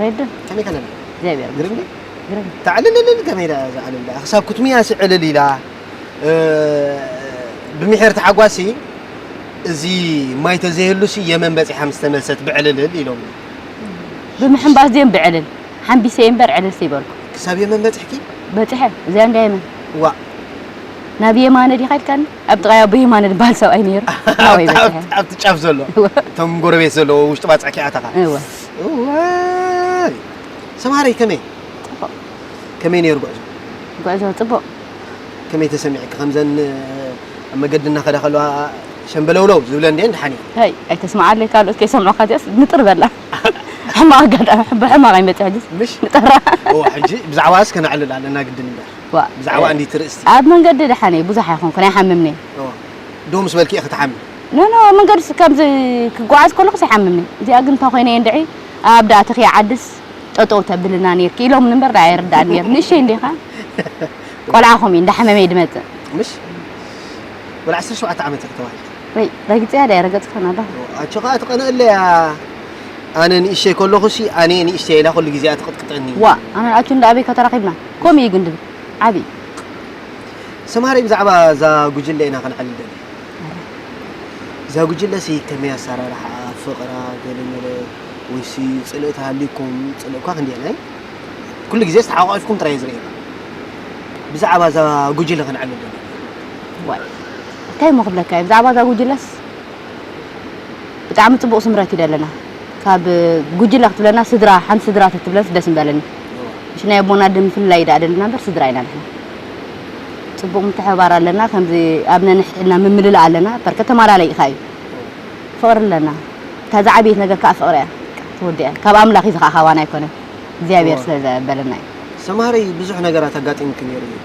ሬድን ከመይ ከለና እግዚኣብሔር ግርም ድዩ? ግርም ተዕልልልል ከመይ ኢላ እዛ ዕልል ክሳብ ክትሙያሲ ዕልል ኢላ እ፣ ብምሒር ተሓጓሲ እዚ ማይ ተዘይህሉሲ የመን በጺሓ ምስ ተመልሰት ብዕልልል ኢሎም። ብምሕንባስ ድዮም ብዕልል ሓንቢሰ እየ እምበር ዕልል ዘይበልኩ። ክሳብ የመን በጺሕኪ? በጺሐ እዚኣ እንዳ የመን ዋ ናብ የማነ ዲኻ ኢልካኒ? ኣብ ጥቓያ ብየማነ ዝበሃል ሰብኣይ ነይሩ። ናበይ በጺሐ? ኣብቲ ጫፍ ዘሎ እቶም ጎረቤት ዘለዎ ውሽጢ ባጽዕኪ ኣተኻ። እወ እዋይ ሰማረይ ከመይ ጽቡቕ ከመይ ነይሩ ጉዕዞ? ጉዕዞ ጽቡቕ። ከመይ ተሰሚዕኪ ከምዘን ኣብ መገዲ እናኸዳ ከለዋ ሸምበለውለው ዝብለ እንዴ እንድሓን እዩ? ሀይ ኣይተስምዓለይ ካልኦት ከይሰምዑኻ እዚኣስ ንጥር በላ። ሕማቕ ኣጋጣሚ ብሕማቕ ኣይመጽእ ሕጅስ ምሽ ንጠራ። እዋ ሕጂ ብዛዕባስ ከነዕልል ኣለና ግድን እምበር ዋ ብዛዕባ እንዲቲ ርእስቲ ኣብ መንገዲ ደሓነ ብዙሕ ኣይኮንኩን ኣይሓምምኒ። እዋ ዶ ምስ በልኪ ኢኺ ትሓሚ? ኖ ኖ መንገዲ ከምዚ ክጓዓዝ ከለኹ ዘይሓምምኒ። እዚኣ ግን እንታይ ኮይነ እየ እንድዒ ኣብ ደኣ ተኽያ ዓድስ ጠጠው ተብልና ነይርኪ ኢሎም እምበር ደኣ ኣይርዳእን ነይሩ። ንእሸይ እንዲኻ ቆልዓ ከምኡ እዩ እንዳሓመመ እዩ ድመጽእ። ምሽ ወላ ዓሰርተ ሸውዓተ ዓመት ኢኺ ተባሂልኪ። ወይ ረጊጽያ ድኣ ረገጽካን ኣላ። ኣጆኻ ትቐንእለያ ኣነ ንእሸይ ከለኹሲ ኣነ ንእሽተይ ኢላ ኩሉ ግዜ ትቕጥቅጠኒ። ዋ ኣነ ኣቹ እንዳ ኣበይ ከተራኺብና ከምኡ እዩ ግን ድብል ዓብዪ ሰማሪ ብዛዕባ እዛ ጉጅለ ኢና ክንዕልል ደሊ። እዛ ጉጅለሲ ከመይ ኣሰራርሓ ፍቕራ ገለመለ ወይሲ ጽልኢ ተሃልዩኩም ጽልእ እኳ ክንደየናይ ኩሉ ግዜ ዝተሓቋቂፍኩም ጥራይ ዝርእየና። ብዛዕባ እዛ ጉጅለ ክንዕልል ደሊ። ዋይ እንታይ እሞ ክብለካ እየ ብዛዕባ እዛ ጉጅለስ ብጣዕሚ ጽቡቕ ስምረት እዩ ደለና። ካብ ጉጅለ ክትብለና ስድራ ሓንቲ ስድራ ተትብለንስ ደስ ምበለኒ። እሺ ናይ ኣቦና ድምፍላይ ደኣ ደለና እምበር ስድራ ኢና ንሕና። ጽቡቕ ምትሕብባር ኣለና ከምዚ ኣብ ነንሕድሕድና ምምልላእ ኣለና በርከ ተማላለይ ኢኻ እዩ። ፍቕሪ ኣለና። እታ ዝዓበየት ነገር ከኣ ፍቕሪ እያ። ተወዲኣ ካብ ኣምላኽ እዩ ዝኸኣኻዋና ኣይኮነን እግዚኣብሔር ስለ ዘበለና እዩ። ሰማረይ ብዙሕ ነገራት ኣጋጢምኪ ነይሩ እዩ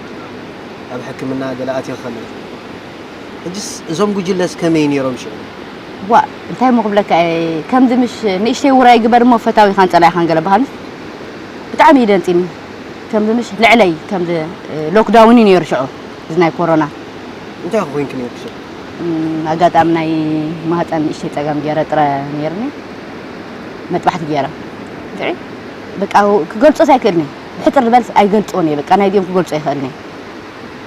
ኣብ ሕክምና ገለ ኣትዮ ከለኺ ሕጅስ እዞም ጉጅለስ ከመይ ነይሮም ሽዑ? ዋ እንታይ እሞ ክብለካ እየ ከምዚ ምሽ ንእሽተይ ውራይ ግበር እሞ ፈታዊኻን ጸላኢኻን ገለ በሃልስ ብጣዕሚ እዩ ደንጺኒ ከምዚ ምሽ ልዕለይ ከምዚ ሎክዳውን እዩ ነይሩ ሽዑ እዚ ናይ ኮሮና እንታይ ኮ ኮይንኪ ነይርኪ ሽዑ? ኣጋጣሚ ናይ ማህፀን ንእሽተይ ፀገም ገይረ ጥረ ነይርኒ መጥባሕቲ ገይረ እንድዒ በቃ ክገልፆስ ኣይክእልን እየ ብሕፅር ዝበልስ ኣይገልፅዎን እየ በቃ ናይዚኦም ክገልፆ ኣይክእልን እየ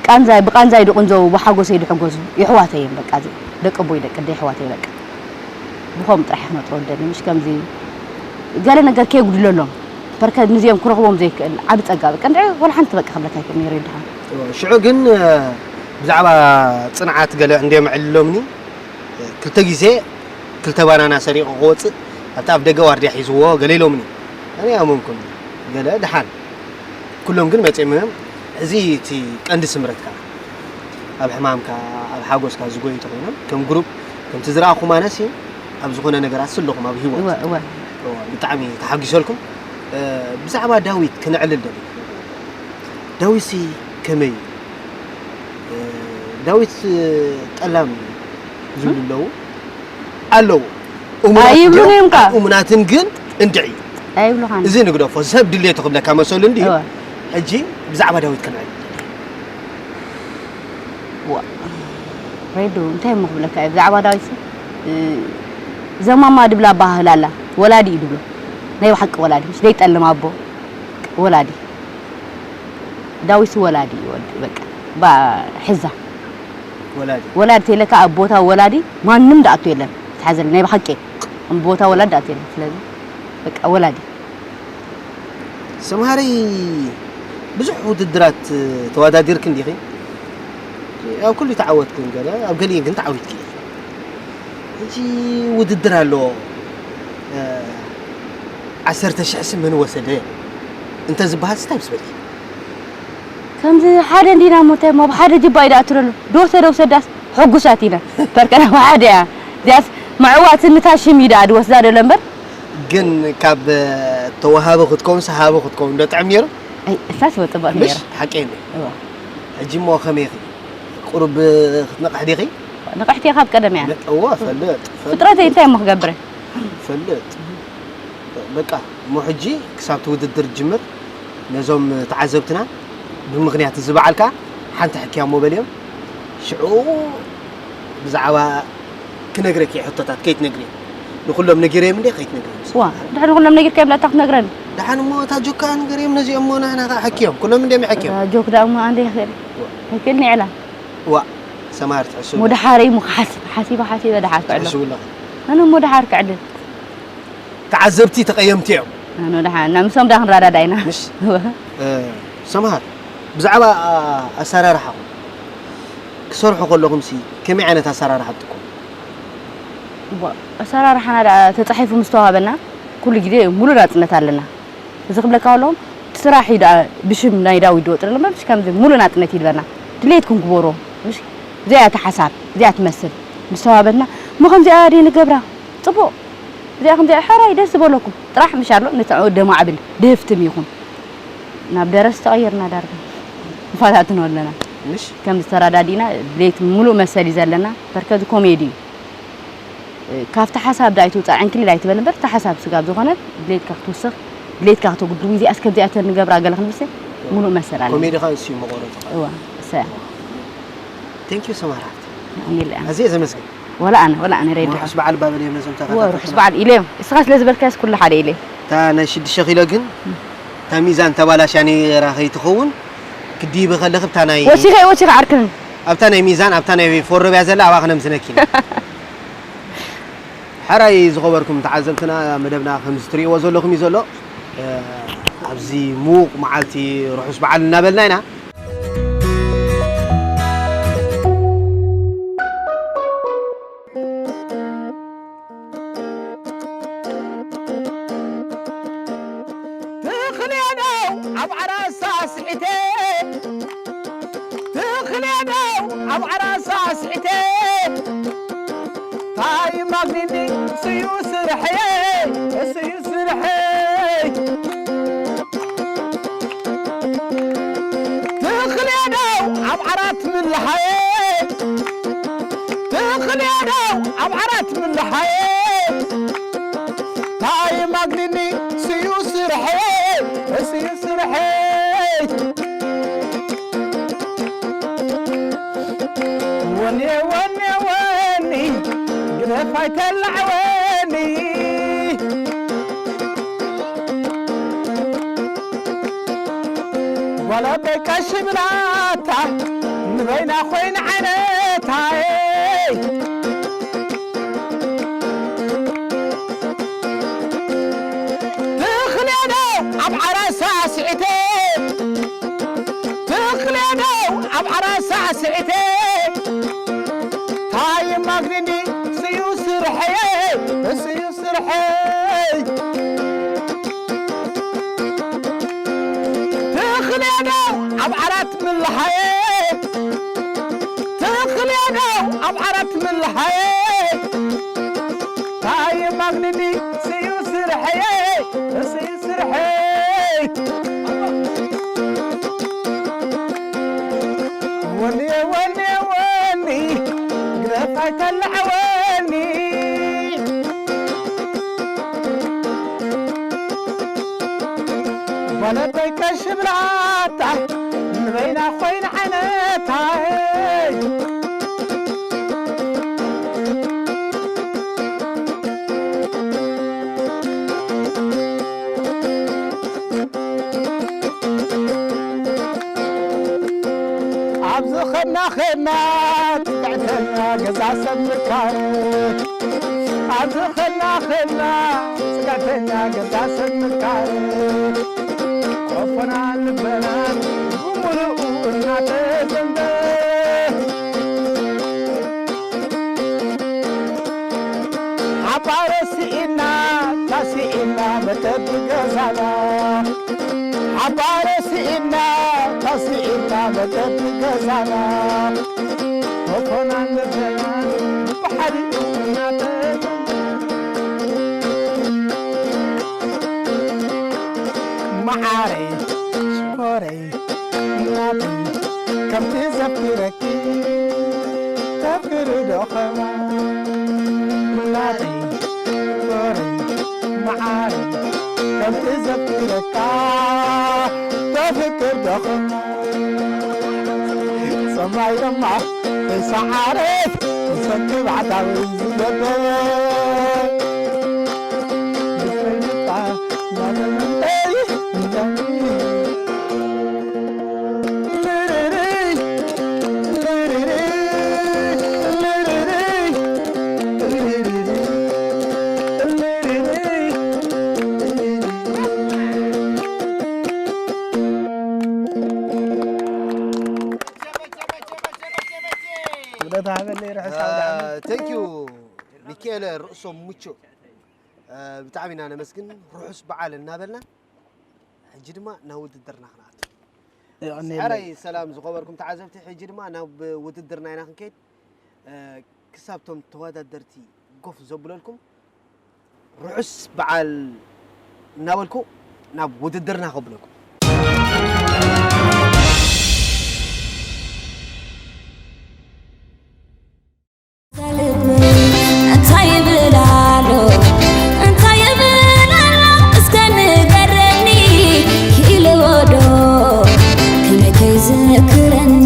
ቃንዛይ ብቃንዛይ ድቁንዘው ብሓጎሰይ ድሕጎሱ የሕዋተይ እዮም በቃ እዚ ደቂ ኣቦይ ደቂ ኣደይ የሕዋተይ በቃ ብኸምኡ ጥራሕ እየ ክነጥሮ ዝደሊ ምሽ ከምዚ ገለ ነገር ከየጉድለሎም በርከ ንዚኦም ክረኽቦም ዘይክእል ዓቢ ጸጋ በቃ እንድዒ ወላ ሓንቲ በቃ ክብለካ ኣይክእል ነይሩ ይድሓን ሽዑ ግን ብዛዕባ ጽንዓት ገለ እንድዮም ኣዕሊሎምኒ ክልተ ግዜ ክልተ ባናና ሰሪቑ ክወጽእ ኣብቲ ኣፍ ደገ ዋርድያ ሒዝዎ ገለ ኢሎምኒ ኣነ ኣመንኩም ገለ ድሓን ኩሎም ግን መጺኦም እዮም። እዚ እቲ ቀንዲ ስምረትካ ኣብ ሕማምካ ኣብ ሓጎስካ ዝጎዩ ተኮይኖም ከም ግሩፕ ከምቲ ዝረኣኹም ኣነሲ ኣብ ዝኾነ ነገራት ስለኹም ኣብ ህይወት እወ እወ እወ፣ ብጣዕሚ ተሓጒሰልኩም። እ፣ ብዛዕባ ዳዊት ክነዕልል ደሊ። ዳዊትሲ ከመይ እዩ? እ፣ ዳዊት ጠላም እዩ ዝብሉ ኣለዉ ኣለዉ። እሙናት ኣይብሉን ድዮም? እዮም ከኣ። እሙናትን ግን እንድዒ። ኣይብሉኻን። እዚ ንግደፎ። ሰብ ድሌቱ ክብለካ መሰሉ እንድዩ። እወ። ሕጂ ብዛዕባ ዳዊት ክንዕል። ዋ። ሬዱ እንታይ እሞ ክብለካ እየ ብዛዕባ ዳዊት እ፣ ዘማማ ድብላ ኣባሃህላ ኣላ። ወላዲ እዩ ድብሎ። ናይ ብሓቂ ወላዲ። ምስ ደይጠልም ኣቦ። ወላዲ። ዳዊት ወላዲ እዩ ወዲ በቃ። ባ ሕዛ። ወላዲ ወላዲ ተይለካ ኣብ ቦታ ወላዲ ማንም ዳኣቱ የለን ትሓዘል ናይ ብሓቂ ኣብ ቦታ ወላዲ ዳኣቱ የለን ስለዚ በቃ ወላዲ ሰምሃረይ ብዙሕ ውድድራት ተወዳዲርክ እንዲኺ ኣብ ኩሉ ተዓወትክ ገለ ኣብ ገሊኡ ግን ተዓዊትክ ሕጂ ውድድር ኣለዎ ዓሰርተ ሽሕ ስም መን ወሰደ እንተ ዝበሃል ስታይ ምስ በልኪ ከምዚ ሓደ እንዲና እሞ እንታይ እሞ ብሓደ ጅባ እዩ ደኣ ትረሉ ዶ ወሰደ ውሰዳስ ሕጉሳት ኢና በርከና ብሓደ እያ እዚኣስ ምዕዋት ንታ ሽም እዩ ደኣ ድወስዳ ደሎ እምበር ግን ካብ ተዋሃቢ ክትከውን ሰሃቢ ክትከውን ዶ ጥዕም ነይሩ ኣይ እሳስ ወጥባእ ነይሩ ሓቂ እንዲ ሕጂ እሞ ከመይ ኢኺ ቁሩብ ክትነቕሕ ዲኺ ንቕሕቲ ካብ ቀደም እያ እዎ ፈልጥ ፍጥረተይ እንታይ እሞ ክገብረ ፈልጥ በቃ እሞ ሕጂ ክሳብ እቲ ውድድር ጅምር ነዞም ተዓዘብትና ብምኽንያት እዚ በዓልካ ሓንቲ ሕክያ እሞ በልዮም ሽዑ ብዛዕባ ክነግረኪ ሕቶታት ከይትነግሪ ንኩሎም ነጊረዮም እንደ ከይትነግሪ ዋ ድሕሪ ኩሎም ነጊርካ የብላታ ክትነግረኒ ደሓን እሞ እታ ጆካ ንገርዮም ነዚኦም እሞ ናህና ከዓ ሕክዮም ኩሎም እንዲዮም ይሕክዮም ጆክ ደኣ እሞ ኣንደ ይኽእል ይክእል ኒዕላ ዋ ሰማር ትሕስቡ ወደ ሓረይ ሙ ክሓስብ ሓሲበ ሓሲበ ደሓር ክዕሎ ትሕስቡ ኣለኹም። ኣነ ሞ ደሓር ክዕልል ተዓዘብቲ ተቐየምቲ እዮም። ኣነ ደሓር እና ምሶም ዳ ክንረዳዳ ኢና ምሽ እ፣ ሰምሃር ብዛዕባ ኣሰራርሓኹም ክሰርሑ ከለኹም ሲ ከመይ ዓይነት ኣሰራርሓ ትጥቀሙ? እዋ፣ ኣሰራርሓና ደኣ ተጻሒፉ ምስ ተዋሃበና ኩሉ ግዜ ሙሉእ ናጽነት ኣለና። እዚ ክብለካ ከለኹ እቲ ስራሕ እዩ ደኣ ብሽም ናይ ዳዊት ዝወጥር እምበር ምሽ ከምዚ ሙሉእ ናጽነት እዩ ዝበና። ድሌትኩም ግበሮ። ምሽ እዚኣ እያ እታ ሓሳብ፣ እዚኣ ትመስል። ምስ ተዋሃበትና እሞ ከምዚኣ ድየ ንገብራ? ጽቡቕ። እዚኣ ከምዚኣ ሕራይ ደስ ዝበለኩም ጥራሕ ምሽ ኣሎ ነቲ ደማዕብል ድህፍትም ይኹን። ናብ ደረስ ተቐይርና ዳርጋ ንፈታትኖ ኣለና። ምሽ ከምዚ ተረዳዲእና ድሌት ሙሉእ መሰል እዩ ዘለና። በርከዚ ኮሜዲ እዩ። ካብቲ ሓሳብ ዳኣ ኣይትውፃእ ዕንክሊል ኣይትበል እምበር እቲ ሓሳብ ስጋብ ዝኾነ ድሌትካ ክትውስኽ ድሌትካ ክተጉድዊ እዚኣስ ከምዚኣ ተንገብራ ገለ ክንብል ሰብ ሙሉእ መሰል ኣለ ኮሜዲ ኸዓ ንሱ እዩ መቆረፂ ኸዓ እዋ እሰያ ቴንክ ዩ ሰማር ሓፍቲ ኣሜን ኢለ ኣነ ኣዝየ ዘመስግን ወላ ኣነ ወላ ኣነ ሬድዮ ርሑስ በዓል ባበል እየ ነዞም እወ ርሑስ ተኸታተልትና በዓል ኢለዮም እስኻ ስለ ዝበልካስ ኩሉ ሓደ ኢለ እታ ናይ ሽዱሽተ ኪሎ ግን እታ ሚዛን ተባላሽያ ነይራ ከይትኸውን ክድይቢ ከለኺ ብታ ናይ ወሲኸ ወሲኸ ዓርክን ኣብታ ናይ ሚዛን ኣብታ ናይ ፎርኖ ብያ ዘላ ኣብኣ ክነምስነኪ ኢና ሕራይ ዝኸበርኩም ተዓዘብትና መደብና ከምዚ ትርእይዎ ዘለኹም እዩ ዘሎ ኣብዚ ምዉቕ መዓልቲ ርሑስ በዓል እናበልና ኢና ትኽልኤ ነው ኣብ ዓራሳ ስሒተ ትኽልኤ ነው ኣብ ዓራሳ ስሒተ ታይ ማግኒኒ ስዩ ስርሐየ ስዩ ስርሐይ ትኽልኤ ነው ኣብ ዓራት ምልሓየ ትኽልኤ ነው ኣብ ዓራት ምልሓየ ታይ ማግኒኒ ስዩ ስርሐይ ስዩ ስርሐይ ወኔ ወኔ ወኒ ግደፍ ኣይተላዕወኒ ጓል ኣቦይ ቀሺ ብላታ ንበይና ኮይና ዓይነታይ ትኽልኤ ዶ ኣብ ዓራሳ ስዒተ ትኽልኤ ዶ ኣብ ዓራሳ ስዒተ ታይ ማግኒኒ ስዩ ስርሐየ ስዩ ስርሐይ ትኽልኤ ዶ ኣብ ዓራት ምልሓየ ትኽልኤ ዶ ኣብ ዓራት ምልሓየ ታይ ማግኒኒ ስዩ ስርሐየ ስዩ ስርሐይ ወኒ ወኒ ወኒ ግደፍ ኣይተላዕወኒ ጓለበይ ቀሽ ብላታ ንበይና ኮይና ዓይነታይ ኣብዚ ኸድና ኸድና ትዕተኛ ገዛ ሰብ ምርካብ ኣብዚ ኸድና ኸድና ጽግዕተኛ ገዛ ሰብ ምርካብ ቆፎና ልበናን ብምሉኡ እናተዘንበ ሓባረ ስኢና ታስኢና መጠጥ ገዛና ሓባረ ስኢና ታስኢና መጠጥ ገዛና ቶቶናን ልበናን ብሓዲኡ እናጠጠ መዓረይ ሽኮረይ ናተይ ከምቲ ዘፍቅረኪ ተፍቅሪ ዶ ኸማ ናተይ ሽኮረይ መዓረይ ከምቲ ዘፍቅረካ ተፍቅር ዶ ኸማ ሰማይ ድማ ተሰዓረት ሰንኪ ባዕዳዊ ዝገበር ርእሶም ምቹእ። ብጣዕሚ ኢና ነመስግን። ርሑስ በዓል እናበልና ሕጂ ድማ ናብ ውድድርና ክንኣቱ። ሕራይ ሰላም ዝኸበርኩም ተዓዘብቲ፣ ሕጂ ድማ ናብ ውድድርና ኢና ክንከይድ። ክሳብቶም ተወዳደርቲ ጎፍ ዘብለልኩም ርሑስ በዓል እናበልኩ ናብ ውድድርና ከብለኩም። እንታይ ይብል ኣሎ እንታይ ይብል ኣሎ እስከ ንገረኒ ክኢልዎ ዶ ከመይ ከይዝክረኒ